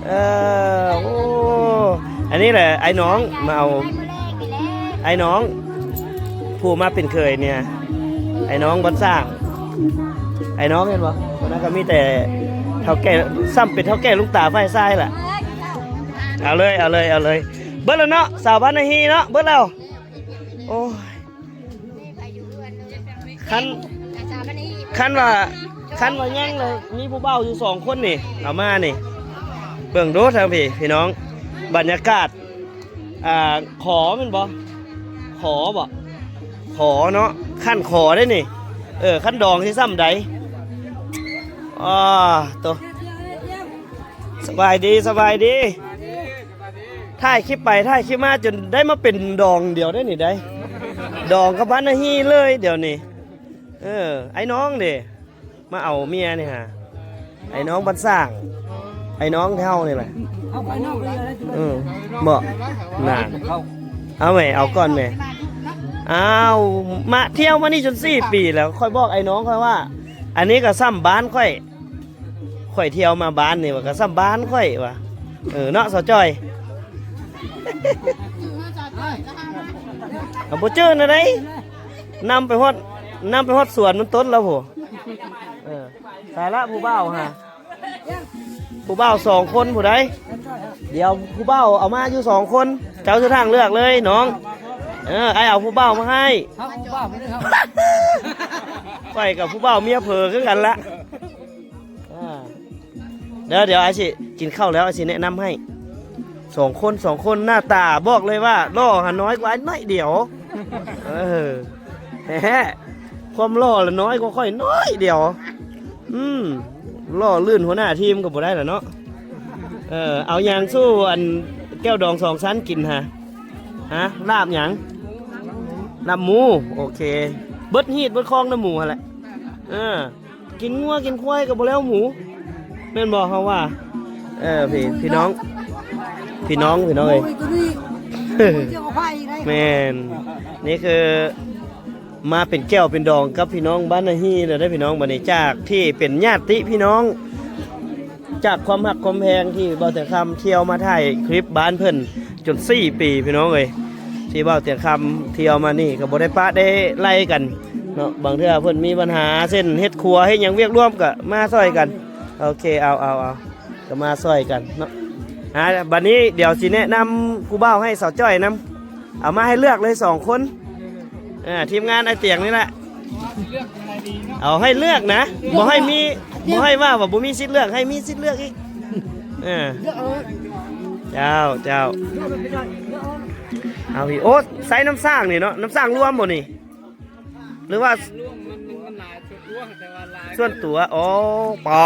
ເອີ ໂອ້ ອັນນີ້ແຫຼະອ້າຍນ້ອງມາເອົາ ອ້າຍນ້ອງ ຜູ້ມາເປັນເຂີຍເນຍ ອ້າຍນ້ອງບ້ານສ້າງ ອ້າຍນ້ອງເຫັນບໍ່? ຄົນນັ້ນກໍມີແຕ່ເຖົ້າແກ່ ສ່ຳເປັນເຖົ້າແກ່ລຸງຕາຝ່າຍຊ້າຍລະ. ເອົາເລີຍ ເອົາເລີຍ ເອົາເລີຍ ເບິດແລ້ວເນາະ ສາວບ້ານນາຮີ່ເນາະ ເບິດແລ້ວ. ໂອ້ຍ ຄັນ ຄັນວ່າ ຄັນວ່າຍັງລະ ມີຜູ້ບ່າວຢູ່ສອງຄົນນີ້ ເອົາມານີ້ ເບິ່ງດູທາງພີ້ ພີ່ນ້ອງ ບັນຍາກາດ ອ່າ ຂໍແມ່ນບໍ່? ຂໍບໍ່? ຂໍເນາະ ຂັ້ນຂໍເດ້ນີ້. ເອີ ຂັ້ນດອງຊິສ່ຳໃດ? ອໍ ໂຕ ສະບາຍດີ ສະບາຍດີ. ຖ່າຍຄລິບໄປຖ່າຍຄລິບມາຈົນໄດ້ມາເປັນດອງດຽວໄດ້ນີ້ໄດ໋ ດອງກັບບ້ານນາຮີ່ເລີຍດຽວນີ້. ເອີ ໄອ້ນ້ອງເດ ມາເອົາເມຍນີ້ຫາ ໄອ້ນ້ອງບ້ານສ້າງ ໄອ້ນ້ອງເຮົານີ້ແຫຼະ. ເອີ ບໍ່ ນານ ເອົາແໝ່ ເອົາກ່ອນແໝ່. ອ້າວ ມາທ່ຽວມານີ້ຈົນສີ່ປີແລ້ວ ຂ້ອຍບອກໄອ້ນ້ອງຂ້ອຍວ່າ ອັນນີ້ກໍສ່ຳບ້ານຂ້ອຍ ຂ້ອຍທ່ຽວມາບ້ານນີ້ວ່າກໍສ່ຳບ້ານຂ້ອຍວ່າ. ເອີ ເນາະ ສາວຈ້ອຍ ເອົາ ບໍ່ຈື່ນະໄດ໋ ນຳໄປຮອດ ນຳໄປຮອດສວນມັນຕົ້ນແລ້ວພຸ້ນ. ເອີ ສາລະຜູ້ບ່າວຫາ ຜູ້ບ່າວສອງຄົນຜູ້ໃດ? ດຽວຜູ້ບ່າວເອົາມາຢູ່ສອງຄົນ ເຈົ້າຊື່ທາງເລືອກເລີຍນ້ອງ. ເອີ ອ້າຍເອົາຜູ້ບ່າວມາໃຫ້ ຂ້ອຍກັບຜູ້ບ່າວເມຍເຜີຄືກັນລະ. ອ່າ ດຽວ ດຽວອ້າຍຊິກິນເຂົ້າແລ້ວ ອ້າຍຊິແນະນຳໃຫ້. ສອງຄົນ ສອງຄົນ ໜ້າຕາບອກເລີຍວ່າຫຼໍ່ຫັ້ນນ້ອຍກວ່າອ້າຍໜ້ອຍດຽວ. ເອີ ແທ້ ຄວາມຫຼໍ່ລະນ້ອຍກວ່າຂ້ອຍໜ້ອຍດຽວ. ອືມ ຫຼໍ່ລື່ນຫົວໜ້າທີມກໍບໍ່ໄດ້ລະເນາະ. ເອີ ເອົາຫຍັງສູ້ອັນແຈ່ວດອງສອງຊັ້ນກິນຫະ? ຫະ? ລາບຫຍັງ? ລາບໝູ. ໂອເຄ ເບິດຮີດເບິດຄອງນຳໝູຫັ້ນແຫຼະ. ເອີ ກິນງົວກິນຄວາຍກໍບໍ່ແລ້ວໝູ ແມ່ນບໍ່ເຮົາວ່າ? ເອີ ພີ່ ພີ່ນ້ອງ ພີ່ນ້ອງ ພີ່ນ້ອງເອີຍ ແມ່ນ ນີ້ຄືມາເປັນແກ້ວເປັນດອງກັບພີ່ນ້ອງບ້ານນາຮີ່ແລ້ວເດ້ພີ່ນ້ອງ. ບັດນີ້ຈາກທີ່ເປັນຍາດຕິພີ່ນ້ອງ ຈາກຄວາມຮັກຄວາມແພງທີ່ບ່າວແຕງຄຳທ່ຽວມາຖ່າຍຄລິບບ້ານເພິ່ນຈົນສີ່ປີພີ່ນ້ອງເອີຍ ທີ່ບ່າວແຕງຄຳທ່ຽວມານີ້ກໍບໍ່ໄດ້ປະໄດ້ໄລ່ກັນເນາະ. ບາງເທື່ອເພິ່ນມີບັນຫາ ເຊັ່ນເຮັດຄົວເຮັດຫຍັງວຽກລວມກໍມາຊ່ອຍກັນ. ໂອເຄ ເອົາ ເອົາ ເອົາ ກໍມາຊ່ອຍກັນເນາະ. ອ່າ ບັດນີ້ດຽວຊິແນະນຳຜູ້ບ່າວໃຫ້ສາວຈ້ອຍນຳ ເອົາມາໃຫ້ເລືອກເລີຍສອງຄົນ. ອ່າ ທີມງານອ້າຍຕຽງນີ້ແຫຼະ ເອົາໃຫ້ເລືອກນະ ບໍ່ໃຫ້ມີ ບໍ່ໃຫ້ວ່າ ວ່າບໍ່ມີສິດເລືອກ ໃຫ້ມີສິດເລືອກອີກ. ເອີ ເຈົ້າ ເຈົ້າ ເອົາອີກ. ໂອ້ ໃຊ້ນ້ຳສ້າງນີ້ເນາະ ນ້ຳສ້າງລວມບໍ່ນີ້ ຫຼືວ່າ ສ່ວນຕົວ? ອໍ ປາ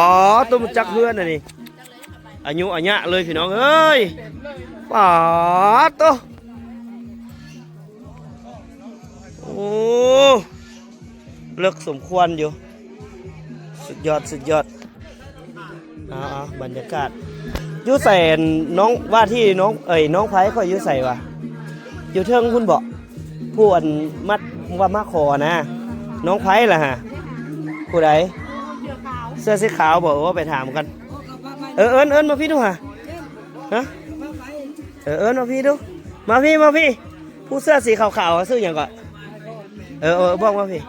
ໂຕ ມັນຈັກເຮືອນອັນນີ້ ອາຍຸອາຍະເລີຍພີ່ນ້ອງເອີຍ ປາໂຕ. ໂອ້ ເລິກສົມຄວນຢູ່ ສຸດຍອດ ສຸດຍອດ. ເອົາໆ ບັນຍາກາດຢູ່ໃສ? ອັນນ້ອງວ່າທີ່ນ້ອງ ເອີຍ ນ້ອງໃຜຂ້ອຍຢູ່ໃສວະ? ຢູ່ເທິງພຸ້ນເບາະ ຜູ້ອັນມັດວ່າມາຂໍນະ ນ້ອງໃຜລະຫະ? ຜູ້ໃດ? ເສື້ອສີຂາວເບາະ? ໂອ້ ໄປຖາມກັນ. ເອີ ເອີ້ນ ເອີ້ນມາພີ້ດູຫະ ຮະ? ເອີ ເອີ້ນມາພີ້ດູ ມາພີ້ ມາພີ້. ຜູ້ເສື້ອສີຂາວໆ ຊື່ຫຍັງເກາະ? ເອີ ເອີ ບອກມາພີ້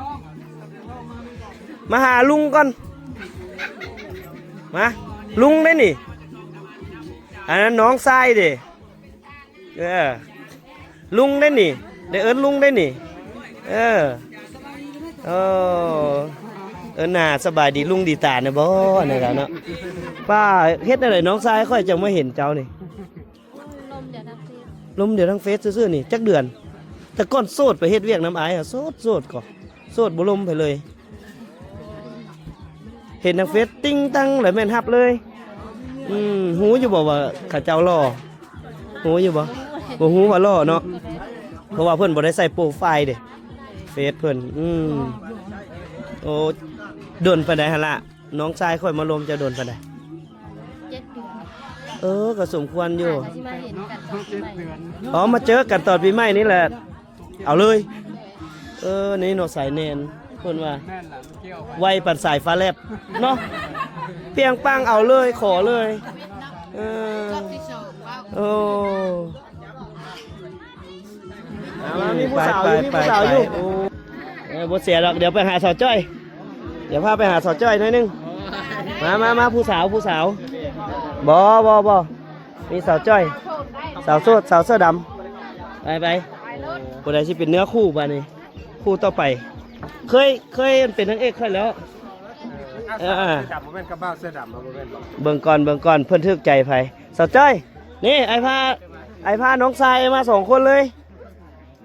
ມາຫາລຸງກ່ອນ ມາ ລຸງເດ້ນີ້ ອັນນັ້ນນ້ອງຊາຍເດ້. ເອີ ລຸງເດ້ນີ້ ໄດ້ເອີ້ນລຸງເດ້ນີ້. ເອີ ໂອ້ ເອີ້ນໜ້າສະບາຍດີລຸງດີຕາແດ່ບໍ່ ອັນນັ້ນລະເນາະ. ປ້າ ເຮັດແນວໃດນ້ອງຊາຍຂ້ອຍຈັ່ງມາເຫັນເຈົ້ານີ້? ລົມດຽວທາງເຟສ ລົມດຽວທາງເຟສຊື່ໆ ນີ້ ຈັກເດືອນ? ແຕ່ກ່ອນໂສດ ໄປເຮັດວຽກນຳອ້າຍ ໂສດ ໂສດກໍ ໂສດບໍ່ລົມໃຜເລີຍ. ເຫັນທາງເຟສຕິງຕັງແລ້ວແມ່ນຮັບເລີຍ. ອືມ ຮູ້ຢູ່ບໍ່ວ່າເຂົາເຈົ້າຫຼໍ່? ຮູ້ຢູ່ບໍ່? ບໍ່ຮູ້ວ່າຫຼໍ່ເນາະ ເພາະວ່າເພິ່ນບໍ່ໄດ້ໃສ່ໂປຣໄຟເດ້. ເຟສເພິ່ນ. ອືມ ໂອ້ ດົນປານໃດຫັ້ນລະ? ນ້ອງຊາຍຂ້ອຍມາລົມເຈົ້າດົນປານໃດ? ເຈັດເດືອນ. ເອີ ກໍສົມຄວນຢູ່. ກະຊິມາເຫັນກັນຕອນປີໃໝ່. ອໍ ມາເຈີກັນຕອນປີໃໝ່ນີ້ແຫຼະ. ເອົາເລີຍ. ເອີ ນີ້ເນາະ ສາຍແໜ້ນ ເພິ່ນວ່າ ແມ່ນລະ ມັນກ່ຽວໄປ ໄວປານສາຍຟ້າແລັບເນາະ. ປຽງປັງ ເອົາເລີຍ ຂໍເລີຍ. ເອີ ໂອ້ ມາ ມີຜູ້ສາວຢູ່ ມີຜູ້ສາວຢູ່. ເອີ ບໍ່ເສຍດອກ ດຽວໄປຫາສາວຈ້ອຍ ດຽວພາໄປຫາສາວຈ້ອຍໜ້ອຍໜຶ່ງ. ມາ ມາ ມາ ຜູ້ສາວ ຜູ້ສາວ. ບໍ່ ບໍ່ ບໍ່ ມີສາວຈ້ອຍ ສາວໂສດ ສາວເສື້ອດຳ. ໄປ ໄປ ຜູ້ໃດຊິເປັນເນື້ອຄູ່ບາດນີ້? ຄູ່ຕໍ່ໄປ ເຄີຍ ເຄີຍເປັນນາງເອກຂ້ອຍແລ້ວ. ເອີ ເອີ ເສື້ອດຳບໍ່ແມ່ນ ກັບບ່າວເສື້ອດຳບໍ່ແມ່ນບໍ່? ເບິ່ງກ່ອນ ເບິ່ງກ່ອນ ເພິ່ນຖືກໃຈໃຜ? ສາວຈ້ອຍ ນີ້ ອ້າຍພາ ອ້າຍພານ້ອງຊາຍມາສອງຄົນເລີຍ.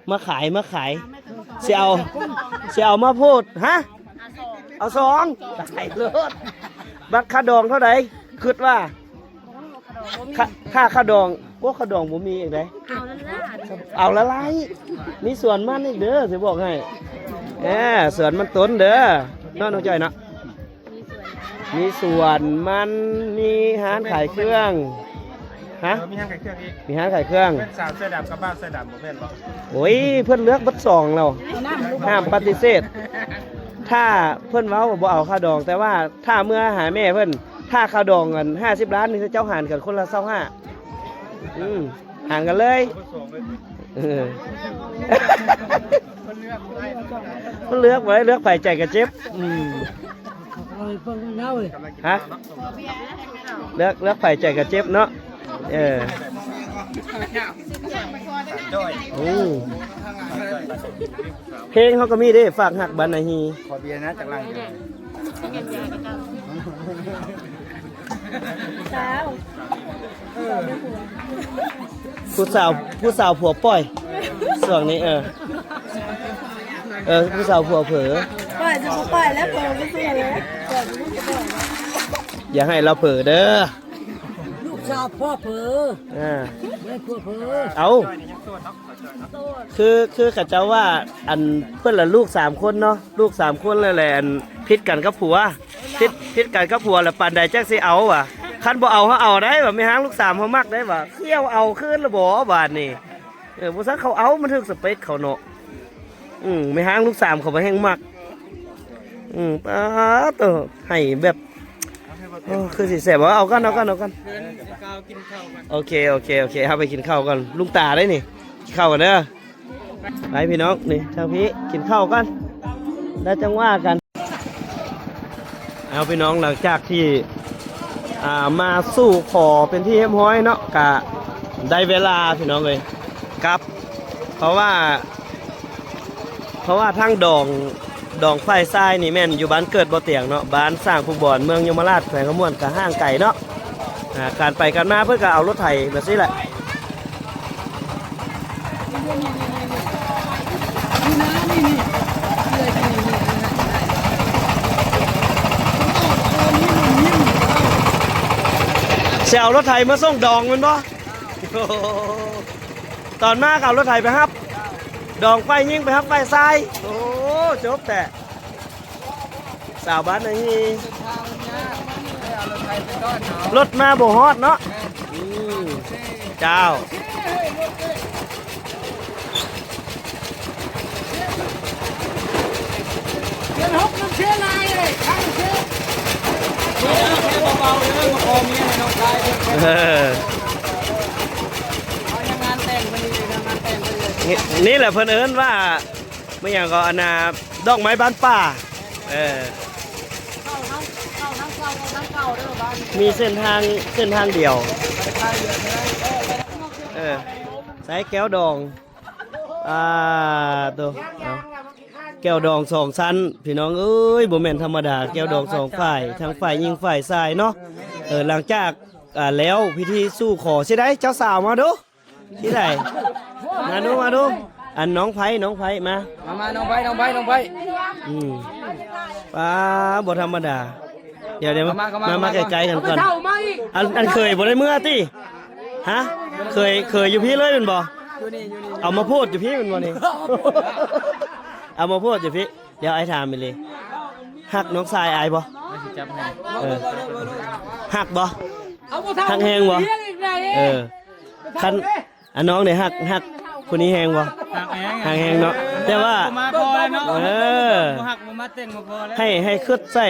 ມາຂາຍ ມາຂາຍ ຊິເອົາ ຊິເອົາມາໂພດ. ຮະ ເອົາສອງ ຕາຍໂລດ. ບັດຄ່າດອງເທົ່າໃດ? ຄິດວ່າ ຄ່າ ຄ່າ ຄ່າດອງ ໂອ້ ຄ່າດອງບໍ່ມີອີກເດ້. ເອົາລ້ານ ເອົາລ້ານ. ມີສວນມັນອີກເດີ ຊິບອກໃຫ້. ເອີ ສວນມັນຕົ້ນເດີ ເນາະ ນ້ອງຈ້ອຍເນາະ. ມີສວນມັນ ມີຮ້ານຂາຍເຄື່ອງ. ຮະ? ເອີ ມີຮ້ານຂາຍເຄື່ອງອີກ. ມີຮ້ານຂາຍເຄື່ອງ. ເປັນສາວເສື້ອດຳກັບບ່າວເສື້ອດຳບໍ່ແມ່ນບໍ່? ໂອ້ຍ ເພິ່ນເລືອກເບິດສອງແລ້ວ. ຫ້າມປະຕິເສດ. ຖ້າເພິ່ນເວົ້າບໍ່ເອົາຄ່າດອງ ແຕ່ວ່າຖ້າເມືອຫາແມ່ເພິ່ນ ຖ້າຄ່າດອງອັນຫ້າສິບລ້ານນີ້ ເຈົ້າຫານກັນຄົນລະຊາວຫ້າ. ອືມ ຫານກັນເລີຍ. ເອີ ມັນເລືອກບໍ່ໄດ້ ເລືອກໃຜໃຈກໍເຈັບ. ອືມ ຮະ ເລືອກ ເລືອກໃຜໃຈກໍເຈັບເນາະ. ເອີ ອືມ ເພງເຮົາກໍມີເດ້ ຝາກຮັກບານນາຮີ. ຂໍເບຍນະ ຈັກລັງ. ສາວ ຜູ້ສາວ ຜູ້ສາວຜົວປ່ອຍຊ່ວງນີ້. ເອີ ເອີ ຜູ້ສາວຜົວເຜີ ປ່ອຍຊິບໍ່ປ່ອຍແລ້ວ ເຜີບໍ່ເຊື່ອເລີຍ. ຢ່າໃຫ້ລາວເຜີເດີ ລູກສາວພໍ່ເຜີ. ອ່າ ແມ່ນຜົວເຜີ. ເອົ້າ ຄື ຄືເຂົາເຈົ້າວ່າ ອັນ ເພິ່ນລະລູກສາມຄົນເນາະ ລູກສາມຄົນແລ້ວແຫຼະ ອັນ ຜິດກັນກັບຜົວ ຜິດ ຜິດກັນກັບຜົວລະ ປານໃດຈັກຊິເອົາຫວາ? ຄັນບໍ່ເອົາ ເຮົາເອົາໄດ້ຫວາ? ແມ່ຮ້າງລູກສາມເຮົາມັກໄດ້ຫວາ? ຄືເອົາ ເອົາຄືນລະບໍບາດນີ້. ເອີ ບໍ່ຊັ້ນເຂົາເອົາ ມັນຖືກສະເປັກເຂົາເນາະ. ອືມ ແມ່ຮ້າງລູກສາມເຂົາບໍ່ແຮ່ງມັກ. ອືມ ປາດໂທ້ ໃຫ້ແບບ ໂອ້ ຄືຊິແຊບ. ເອົາ ເອົາກ່ອນ ເອົາກ່ອນ ເອົາກ່ອນ. ໂອເຄ ໂອເຄ ໂອເຄ ເຮົາໄປກິນເຂົ້າກ່ອນ. ລຸງຕາໄດ໋ນີ້ ກິນເຂົ້າກ່ອນເດີ. ໄປພີ່ນ້ອງ ນີ້ທາງພີ້ ກິນເຂົ້າກ່ອນ ແລ້ວຈັ່ງວ່າກັນ. ເອົາ ພີ່ນ້ອງ ຫຼັງຈາກທີ່ ອ່າ ມາສູ່ຂໍເປັນທີ່ຮຽບຮ້ອຍເນາະ ກະໄດ້ເວລາພີ່ນ້ອງເອີຍ ກັບ ເພາະວ່າ ເພາະວ່າທາງດອງ ດອງຝ່າຍຊາຍນີ້ແມ່ນຢູ່ບ້ານເກີດບໍ່ຕຽງເນາະ ບ້ານສ້າງພູບອນ ເມືອງຍົມມະລາດ ແຂວງຄຳມ່ວນ ກະຫ່າງໄກເນາະ. ອ່າ ການໄປການມາເພິ່ນກໍເອົາລົດໄຖແບບຊີ້ແຫຼະ. ຊິເອົາລົດໄຖມາສົ່ງດອງແມ່ນບໍ່? ຕອນມາກໍເອົາລົດໄຖໄປຮັບ ດອງຝ່າຍຍິງໄປຮັບຝ່າຍຊາຍ. ໂອ້ ຈົບແທ້. ສາວບ້ານນາຮີ ລົດມາບໍ່ຮອດເນາະ. ອືມ ເຈົ້າ ເອີ ນີ້ ນີ້ແຫຼະເພິ່ນເອີ້ນວ່າ ແມ່ນຫຍັງກໍ ອັນນ່າ ດອກໄມ້ບ້ານປ່າ. ເອີ ມີເສັ້ນທາງ ເສັ້ນທາງດຽວ. ເອີ ໃສ່ແກ້ວດອງ ອ່າ ໂຕ ເອົາ ແກ້ວດອງສອງຊັ້ນ ພີ່ນ້ອງເອີຍ ບໍ່ແມ່ນທຳມະດາ ແກ້ວດອງສອງຝ່າຍ ທັງຝ່າຍຍິງຝ່າຍຊາຍເນາະ. ເອີ ຫຼັງຈາກ ອ່າ ແລ້ວພິທີສູ່ຂໍຊິໄດ້ ເຈົ້າສາວມາດູ. ທີ່ໃດ? ມາດູ ມາດູ. ອັນ ນ້ອງໄພ ນ້ອງໄພ ມາ ມາ ມາ ນ້ອງໄພ ນ້ອງໄພ ນ້ອງໄພ. ອືມ ປ້າ ບໍ່ທຳມະດາ. ດຽວໆ ມາ ມາ ມາໃກ້ໆກັນກ່ອນ. ອັນ ອັນເຂີຍບໍ່ໄດ້ເມືອຕິ? ຮະ? ເຂີຍ ເຂີຍຢູ່ພີ້ເລີຍແມ່ນບໍ່? ຢູ່ນີ້ ຢູ່ນີ້ ເອົາມາໂພດຢູ່ພີ້ແມ່ນບໍ່ນີ້? ເອົາມາໂພດ. ເອົາມາໂພດຢູ່ພີ້. ດຽວອ້າຍຖາມອີ່ຫຼີ ຮັກນ້ອງຊາຍອ້າຍບໍ່? ເອີ ຮັກບໍ່? ຮັກແຮງບໍ່? ເອີ ຄັນ ອັນນ້ອງນີ້ຮັກ ຮັກຜູ້ນີ້ແຮງບໍ່? ຮັກແຮງ ຮັກແຮງເນາະ ແຕ່ວ່າ ບໍ່ມາພໍແລ້ວເນາະ ເອີ ບໍ່ຮັກບໍ່ມາເຕັ້ນບໍ່ພໍແລ້ວ ໃຫ້ ໃຫ້ຄິດໃສ່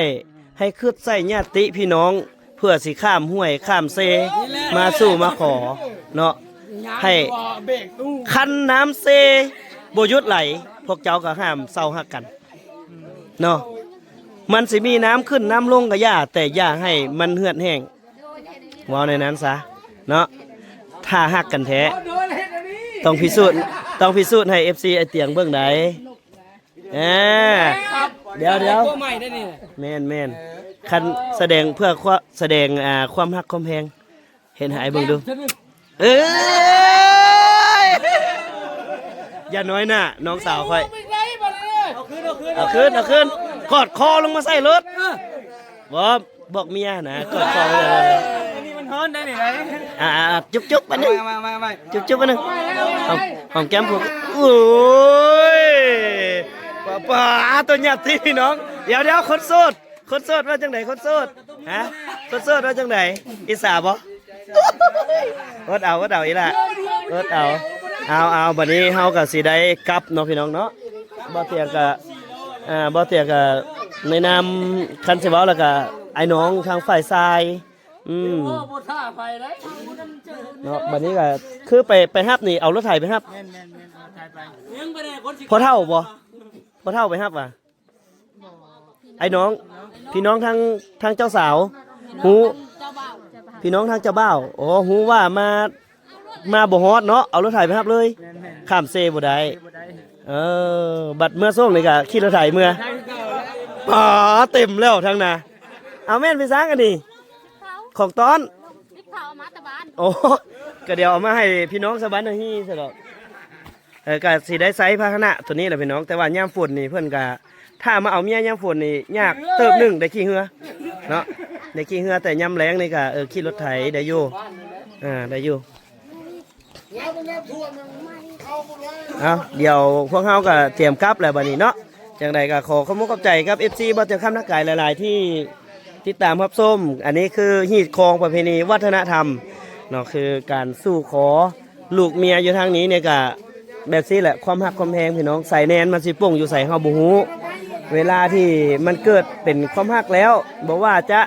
ໃຫ້ຄິດໃສ່ຍາດຕິພີ່ນ້ອງ ເພື່ອຊິຂ້າມຫ້ວຍຂ້າມເຊ ມາສູ່ມາຂໍເນາະ ໃຫ້ຄັນນ້ຳເຊບໍ່ຢຸດໄຫຼ ພວກເຈົ້າກໍຫ້າມເຊົາຮັກກັນເນາະ ມັນຊິມີນ້ຳຂຶ້ນນ້ຳລົງກໍຢ່າ ແຕ່ຢ່າໃຫ້ມັນເຫືອດແຫ້ງ ເວົ້າແນວນັ້ນຊະເນາະ ຖ້າຮັກກັນແທ້ ຕ້ອງພິສູດ ຕ້ອງພິສູດໃຫ້ເອັຟຊີອ້າຍຕຽງເບິ່ງໃດ໋. ອ່າ ດຽວໆ ແມ່ນໆ ຄັນສະແດງເພື່ອຄວາມ ສະແດງ ອ່າ ຄວາມຮັກຄວາມແພງ ເຮັດໃຫ້ອ້າຍເບິ່ງດູ ເອີຍ ຢ່ານ້ອຍໜ້ານ້ອງສາວຂ້ອຍ ເອົາຄືນ ເອົາຄືນ ເອົາຄືນ ກອດຄໍລົງມາໃສ່ໂລດ ບໍ່ ບອກເມຍນະ ກອດຄໍ ອັນນີ້ມັນຮ້ອນໄດ໋ນີ້ໄດ໋ ອ່າໆ ຈຸບໆ ອັນໜຶ່ງ ມາໆໆ ຈຸບໆ ອັນໜຶ່ງ ຫອມ ຫອມແກ້ມຜູ້ ໂອ້ຍ ປ້າໆ ໂຕຫຍັບຕິພີ່ນ້ອງ ດຽວໆ ຄົນໂສດ ຄົນໂສດວ່າຈັ່ງໃດ ຄົນໂສດ ຮະ ຄົນໂສດວ່າຈັ່ງໃດ ອິດສາບໍ່? ອົດເອົາ ອົດເອົາອີ່ຫຼ້າ ອົດເອົາ ເອົາໆ ບັດນີ້ເຮົາກໍຊິໄດ້ກັບເນາະພີ່ນ້ອງເນາະ ບໍ່ເຕີຍກໍ ອ່າ ບໍ່ເຕີຍກໍໃນນາມ ຄັນຊິເວົ້າແລ້ວກໍອ້າຍນ້ອງທາງຝ່າຍຊາຍ ອືມ ເນາະ ບັດນີ້ກໍຄືໄປ ໄປຮັບນີ້ ເອົາລົດໄຖໄປຮັບ ແມ່ນໆໆ ເອົາລົດໄຖໄປ ພໍ່ເຖົ້າບໍ່? ພໍ່ເຖົ້າໄປຮັບຫວາ? ອ້າຍນ້ອງ ພີ່ນ້ອງທາງ ທາງເຈົ້າສາວ ຮູ້ ພີ່ນ້ອງທາງເຈົ້າບ່າວ ອໍ ຮູ້ວ່າມາ ມາບໍ່ຮອດເນາະ ເອົາລົດໄຖໄປຮັບເລີຍ ແມ່ນໆ ຂ້າມເຊບໍ່ໄດ້ ເອີ ບັດເມືອສົ່ງນີ້ກໍຂີ່ລົດໄຖເມືອ ປາ ເຕັມແລ້ວທາງໜ້າ ເອົາແມ່ນໄປຊ່າງອັນນີ້ ຂອງຕ້ອນ ໂອ້ ກໍດຽວເອົາມາໃຫ້ພີ່ນ້ອງຊາວບ້ານນາຮີ້ຊະດອກ. ເອີ ກະຊິໄດ້ໃຊ້ພາຫະນະໂຕນີ້ແຫຼະພີ່ນ້ອງ ແຕ່ວ່າຍາມຝົນນີ້ເພິ່ນກະ ຖ້າມາເອົາເມຍຍາມຝົນນີ້ຍາກເຕີບໜຶ່ງ ໄດ້ຂີ່ເຮືອເນາະ ໄດ້ຂີ່ເຮືອ ແຕ່ຍາມແລງນີ້ກະ ເອີ ຂີ່ລົດໄຖໄດ້ຢູ່ ອ່າ ໄດ້ຢູ່. ເອົາ ດຽວພວກເຮົາກະຕຽມກັບແລ້ວບັດນີ້ເນາະ ຈັ່ງໃດກະຂໍຂອບມຸກຂອບໃຈກັບເອັຟຊີບ່າວເຕີຄຳນາກາຍຫຼາຍໆ ທີ່ຕິດຕາມຮັບຊົມ ອັນນີ້ຄືຮີດຄອງປະເພນີວັດທະນະທຳເນາະ ຄືການສູ່ຂໍ ລູກເມຍຢູ່ທາງນີ້ນີ້ກະແບບຊີ້ແຫຼະ ຄວາມຮັກຄວາມແພງພີ່ນ້ອງ ສາຍແນນມັນຊິປົ່ງຢູ່ໃສເຮົາບໍ່ຮູ້ ເວລາທີ່ມັນເກີດເປັນຄວາມຮັກແລ້ວ ບໍ່ວ່າຈະ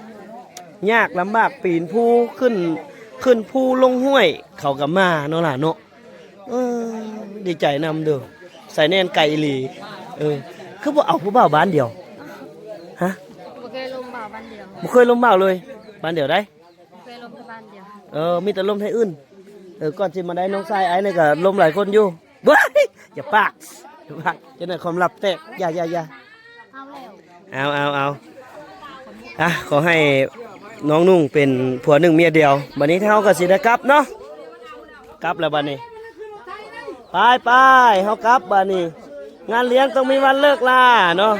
ຍາກລຳບາກ ປີນພູຂຶ້ນ ຂຶ້ນພູລົງຫ້ວຍ ເຂົາກະມາເນາະຫຼານເນາະ ເອີ ດີໃຈນຳເດີ້ ສາຍແນນໄກອີ່ຫຼີ ເອີ ຄືບໍ່ເອົາຜູ້ບ່າວບ້ານດຽວ ຮະ ບໍ່ເຄີຍລົມບ່າວບ້ານດຽວ ບໍ່ເຄີຍລົມບ່າວເລີຍ ບ້ານດຽວໃດ ເຄີຍລົມແຕ່ບ້ານດຽວ ເອີ ມີແຕ່ລົມໄທອື່ນ ເອີ ກ່ອນຊິມາໄດ້ນ້ອງຊາຍອ້າຍນີ້ກໍລົມຫຼາຍຄົນຢູ່ ເວີ້ຍ ຢ່າປາກ ຢ່າປາກ ຈັ່ງນັ້ນຄວາມລັບແຕກ ຢ່າ ຢ່າ ຢ່າ ເອົາແລ້ວ ເອົາ ເອົາ ເອົາ ອ່ະ ຂໍໃຫ້ນ້ອງນຸ່ງເປັນຜົວໜຶ່ງເມຍດຽວ ບັດນີ້ເຮົາກໍຊິໄດ້ກັບເນາະ ກັບແລ້ວບັດນີ້ ໄປໆ ເຮົາກັບບາດນີ້ ງານລ້ຽງຕ້ອງມີວັນເລີກລາເນາະ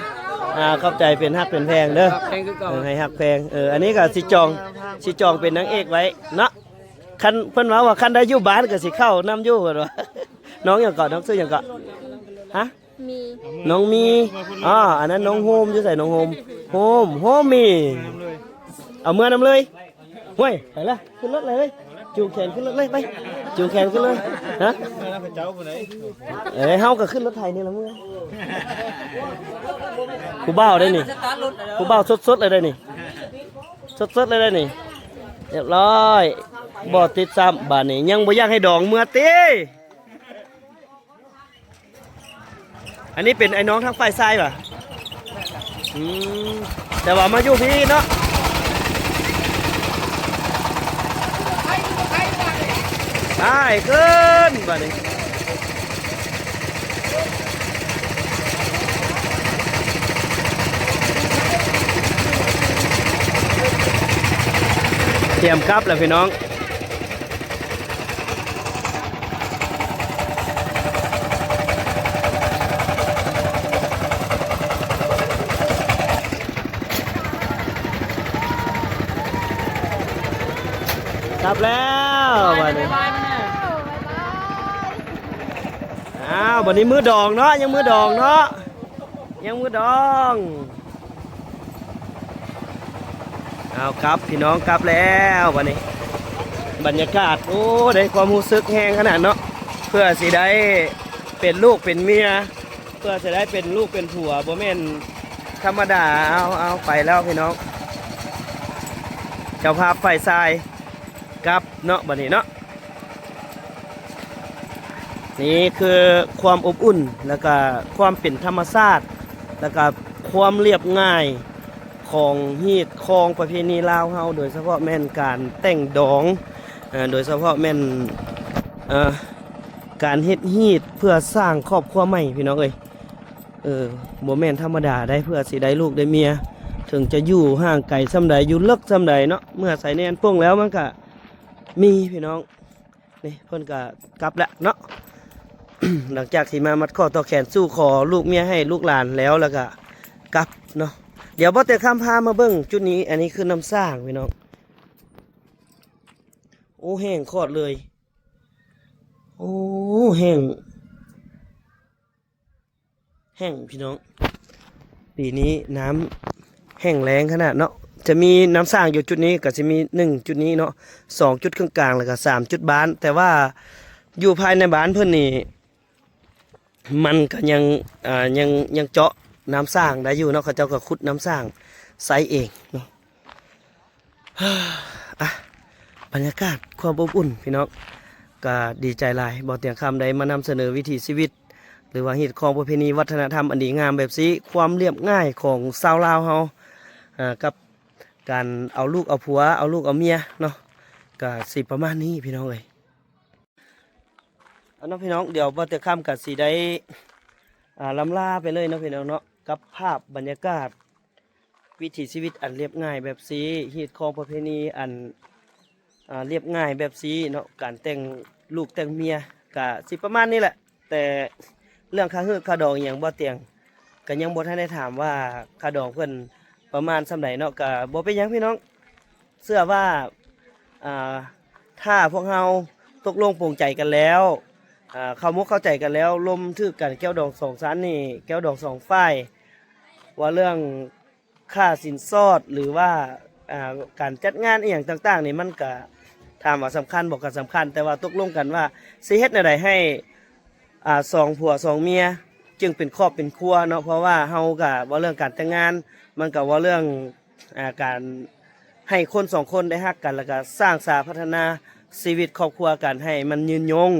ອ່າ ຂອບໃຈ ເປັນຮັກເປັນແພງເດີ ຮັກແພງຄືເກົ່າ ເອີ ໃຫ້ຮັກແພງ ເອີ ອັນນີ້ກໍຊິຈອງ ຊິຈອງເປັນນາງເອກໄວ້ເນາະ ຄັນເພິ່ນເວົ້າວ່າຄັນໄດ້ຢູ່ບ້ານກໍຊິເຂົ້ານຳຢູ່ ເພິ່ນວ່າ ນ້ອງຫຍັງເກາະ ນ້ອງຊື່ຫຍັງເກາະ ຮະ ມີ ນ້ອງມີ ອໍ ອັນນັ້ນນ້ອງໂຮມ ຢູ່ໃສນ້ອງໂຮມ ໂຮມ ໂຮມມີ ເອົາເມືອນຳເລີຍ ຫ້ວຍ ໄປລະ ຂຶ້ນລົດເລີຍ ຈູງແຂນຂຶ້ນລົດເລີຍ ໄປ ຈູງແຂນຂຶ້ນເລີຍ ຮະ ເອີ ເຮົາກໍຂຶ້ນລົດໄຖນີ້ລະເມືອ ຜູ້ບ່າວໄດ໋ນີ້ ຜູ້ບ່າວສົດໆເລີຍໄດ໋ນີ້ ສົດໆເລີຍໄດ໋ນີ້ ຮຽບຮ້ອຍ ບໍ່ຕິດຊ້ຳ ບາດນີ້ຍັງບໍ່ຢາກໃຫ້ດອງເມືອຕິ. ອັນນີ້ເປັນໄອ້ນ້ອງທາງຝ່າຍຊາຍຫວາ? ອືມ ແຕ່ວ່າມາຢູ່ພີ້ເນາະ ໄປຂຶ້ນບາດນີ້ ຕຽມກັບແລ້ວພີ່ນ້ອງ. ກັບແລ້ວບາດນີ້ ອ້າວ ບາດນີ້ມື້ດອງເນາະ ຍັງມື້ດອງເນາະ. ຍັງບໍ່ດອງ. ເອົາ ກັບ ພີ່ນ້ອງ ກັບແລ້ວບັດນີ້. ບັນຍາກາດ ໂອ້ ໄດ້ຄວາມຮູ້ສຶກແຮງຂະໜາດເນາະ ເພື່ອຊິໄດ້ເປັນລູກເປັນເມຍ ເພື່ອຊິໄດ້ເປັນລູກເປັນຜົວ ບໍ່ແມ່ນທຳມະດາ. ເອົາ ເອົາ ໄປແລ້ວພີ່ນ້ອງ ເຈົ້າພາບຝ່າຍຊາຍກັບເນາະ ບັດນີ້ເນາະ. ນີ້ຄືຄວາມອົບອຸ່ນ ແລ້ວກະຄວາມເປັນທຳມະຊາດ ແລ້ວກະຄວາມລຽບງ່າຍຂອງຮີດຄອງປະເພນີລາວເຮົາ ໂດຍສະເພາະແມ່ນການແຕ່ງດອງ ເອີ ໂດຍສະເພາະແມ່ນ ເອີ ການເຮັດຮີດເພື່ອສ້າງຄອບຄົວໃໝ່ ພີ່ນ້ອງເອີຍ. ເອີ ບໍ່ແມ່ນທຳມະດາໄດ໋ ເພື່ອຊິໄດ້ລູກໄດ້ເມຍ ເຖິງຈະຢູ່ຫ່າງໄກສ່ຳໃດ ຢູ່ເລິກສ່ຳໃດເນາະ ເມື່ອໃສແໜ້ນປົງແລ້ວມັນກະມີ ພີ່ນ້ອງ. ນີ້ເພິ່ນກະກັບແລ້ວເນາະ ຫຼັງຈາກທີ່ມາມັດຂໍ້ຕໍ່ແຂນສູ່ຂໍລູກເມຍໃຫ້ລູກຫຼານແລ້ວ ແລ້ວກະກັບເນາະ. ດຽວບໍ່ແຕ່ຄຳພາມາເບິ່ງຈຸດນີ້ ອັນນີ້ຄືນ້ຳສ້າງ ພີ່ນ້ອງ. ໂອ້ ແຫ້ງຂອດເລີຍ ໂອ້ ແຫ້ງ ແຫ້ງພີ່ນ້ອງ. ປີນີ້ນ້ຳແຫ້ງແລ້ງຂະໜາດເນາະ ຈະມີນ້ຳສ້າງຢູ່ຈຸດນີ້ ກະຊິມີໜຶ່ງຈຸດນີ້ເນາະ ສອງຈຸດເຄິ່ງກາງ ແລ້ວກະສາມຈຸດບ້ານ. ແຕ່ວ່າຢູ່ພາຍໃນບ້ານເພິ່ນນີ້ ມັນກະຍັງ ເອີ ຍັງ ຍັງເຈາະນ້ຳສ້າງໄດ້ຢູ່ເນາະ ເຂົາເຈົ້າກະຂຸດນ້ຳສ້າງໃຊ້ເອງເນາະ. ອ່ະ ບັນຍາກາດຄວາມອົບອຸ່ນ ພີ່ນ້ອງ ກະດີໃຈຫຼາຍ ບໍ່ຕຽງຄຳໄດ້ມານຳສະເໜີວິຖີຊີວິດ ຫຼືວ່າຮີດຄອງປະເພນີວັດທະນະທຳອັນດີງາມແບບຊີ້ ຄວາມລຽບງ່າຍຂອງຊາວລາວເຮົາ ເອີ ກັບການເອົາລູກເອົາຜົວ ເອົາລູກເອົາເມຍເນາະ. ກະຊິປະມານນີ້ ພີ່ນ້ອງເອີຍ. ເອົາເນາະ ພີ່ນ້ອງ ດຽວບໍ່ແຕ່ຄຳກະຊິໄດ້ ອ່າ ລຳລາໄປເລີຍເນາະ ພີ່ນ້ອງເນາະ ກັບພາບບັນຍາກາດ ວິຖີຊີວິດອັນລຽບງ່າຍແບບຊີ້ ຮີດຄອງປະເພນີອັນ ອ່າ ລຽບງ່າຍແບບຊີ້ເນາະ ການແຕ່ງລູກແຕ່ງເມຍກະຊິປະມານນີ້ແຫຼະ. ແຕ່ເລື່ອງຄ່າຮືດຄ່າດອງອີ່ຫຍັງ ບໍ່ຕຽງກະຍັງບໍ່ທັນໄດ້ຖາມວ່າຄ່າດອງເພິ່ນປະມານສ່ຳໃດເນາະ. ກະບໍ່ເປັນຫຍັງ ພີ່ນ້ອງ ເຊື່ອວ່າ ອ່າ ຖ້າພວກເຮົາຕົກລົງປົງໃຈກັນແລ້ວ ອ່າ ເຂົ້າມົກເຂົ້າໃຈກັນແລ້ວ ລົມຖືກກັນແກ້ວດອງສອງຊັ້ນນີ້ ແກ້ວດອງສອງຝ່າຍ ວ່າເລື່ອງຄ່າສິນສອດ ຫຼືວ່າ ອ່າ ການຈັດງານອີ່ຫຍັງຕ່າງໆນີ້ ມັນກະ ຖາມວ່າສຳຄັນບໍ່ ກະສຳຄັນ ແຕ່ວ່າຕົກລົງກັນວ່າຊິເຮັດແນວໃດໃຫ້ ອ່າ ສອງຜົວສອງເມຍຈຶ່ງເປັນຄອບເປັນຄົວເນາະ. ເພາະວ່າເຮົາກະເວົ້າເລື່ອງການແຕ່ງງານ ມັນກະເວົ້າເລື່ອງ ອ່າ ການໃຫ້ຄົນສອງຄົນໄດ້ຮັກກັນ ແລ້ວກະສ້າງສາພັດທະນາຊີວິດຄອບຄົວກັນໃຫ້ມັນຍືນຍົງ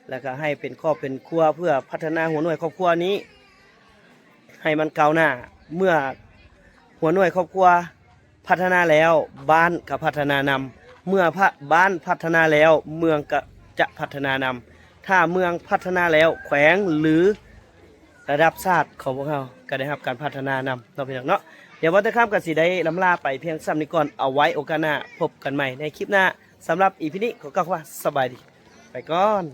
ແລ້ວກະໃຫ້ເປັນຄອບເປັນຄົວ ເພື່ອພັດທະນາຫົວໜ່ວຍຄອບຄົວນີ້ໃຫ້ມັນກ້າວໜ້າ. ເມື່ອຫົວໜ່ວຍຄອບຄົວພັດທະນາແລ້ວ ບ້ານກະພັດທະນານຳ ເມື່ອ ພະ ບ້ານພັດທະນາແລ້ວ ເມືອງກະຈະພັດທະນານຳ. ຖ້າເມືອງພັດທະນາແລ້ວ ແຂວງ ຫຼື ລະດັບຊາດຂອງພວກເຮົາກະໄດ້ຮັບການພັດທະນານຳເນາະ ພີ່ນ້ອງເນາະ. ດຽວບໍ່ແຕ່ຄຳກະຊິໄດ້ລຳລາໄປພຽງສ່ຳນີ້ກ່ອນ ເອົາໄວ້ໂອກາດໜ້າພົບກັນໃໝ່ໃນຄລິບໜ້າ. ສຳລັບອີພີນີ້ຂໍກ່າວຄຳວ່າສະບາຍດີ ໄປກ່ອນ.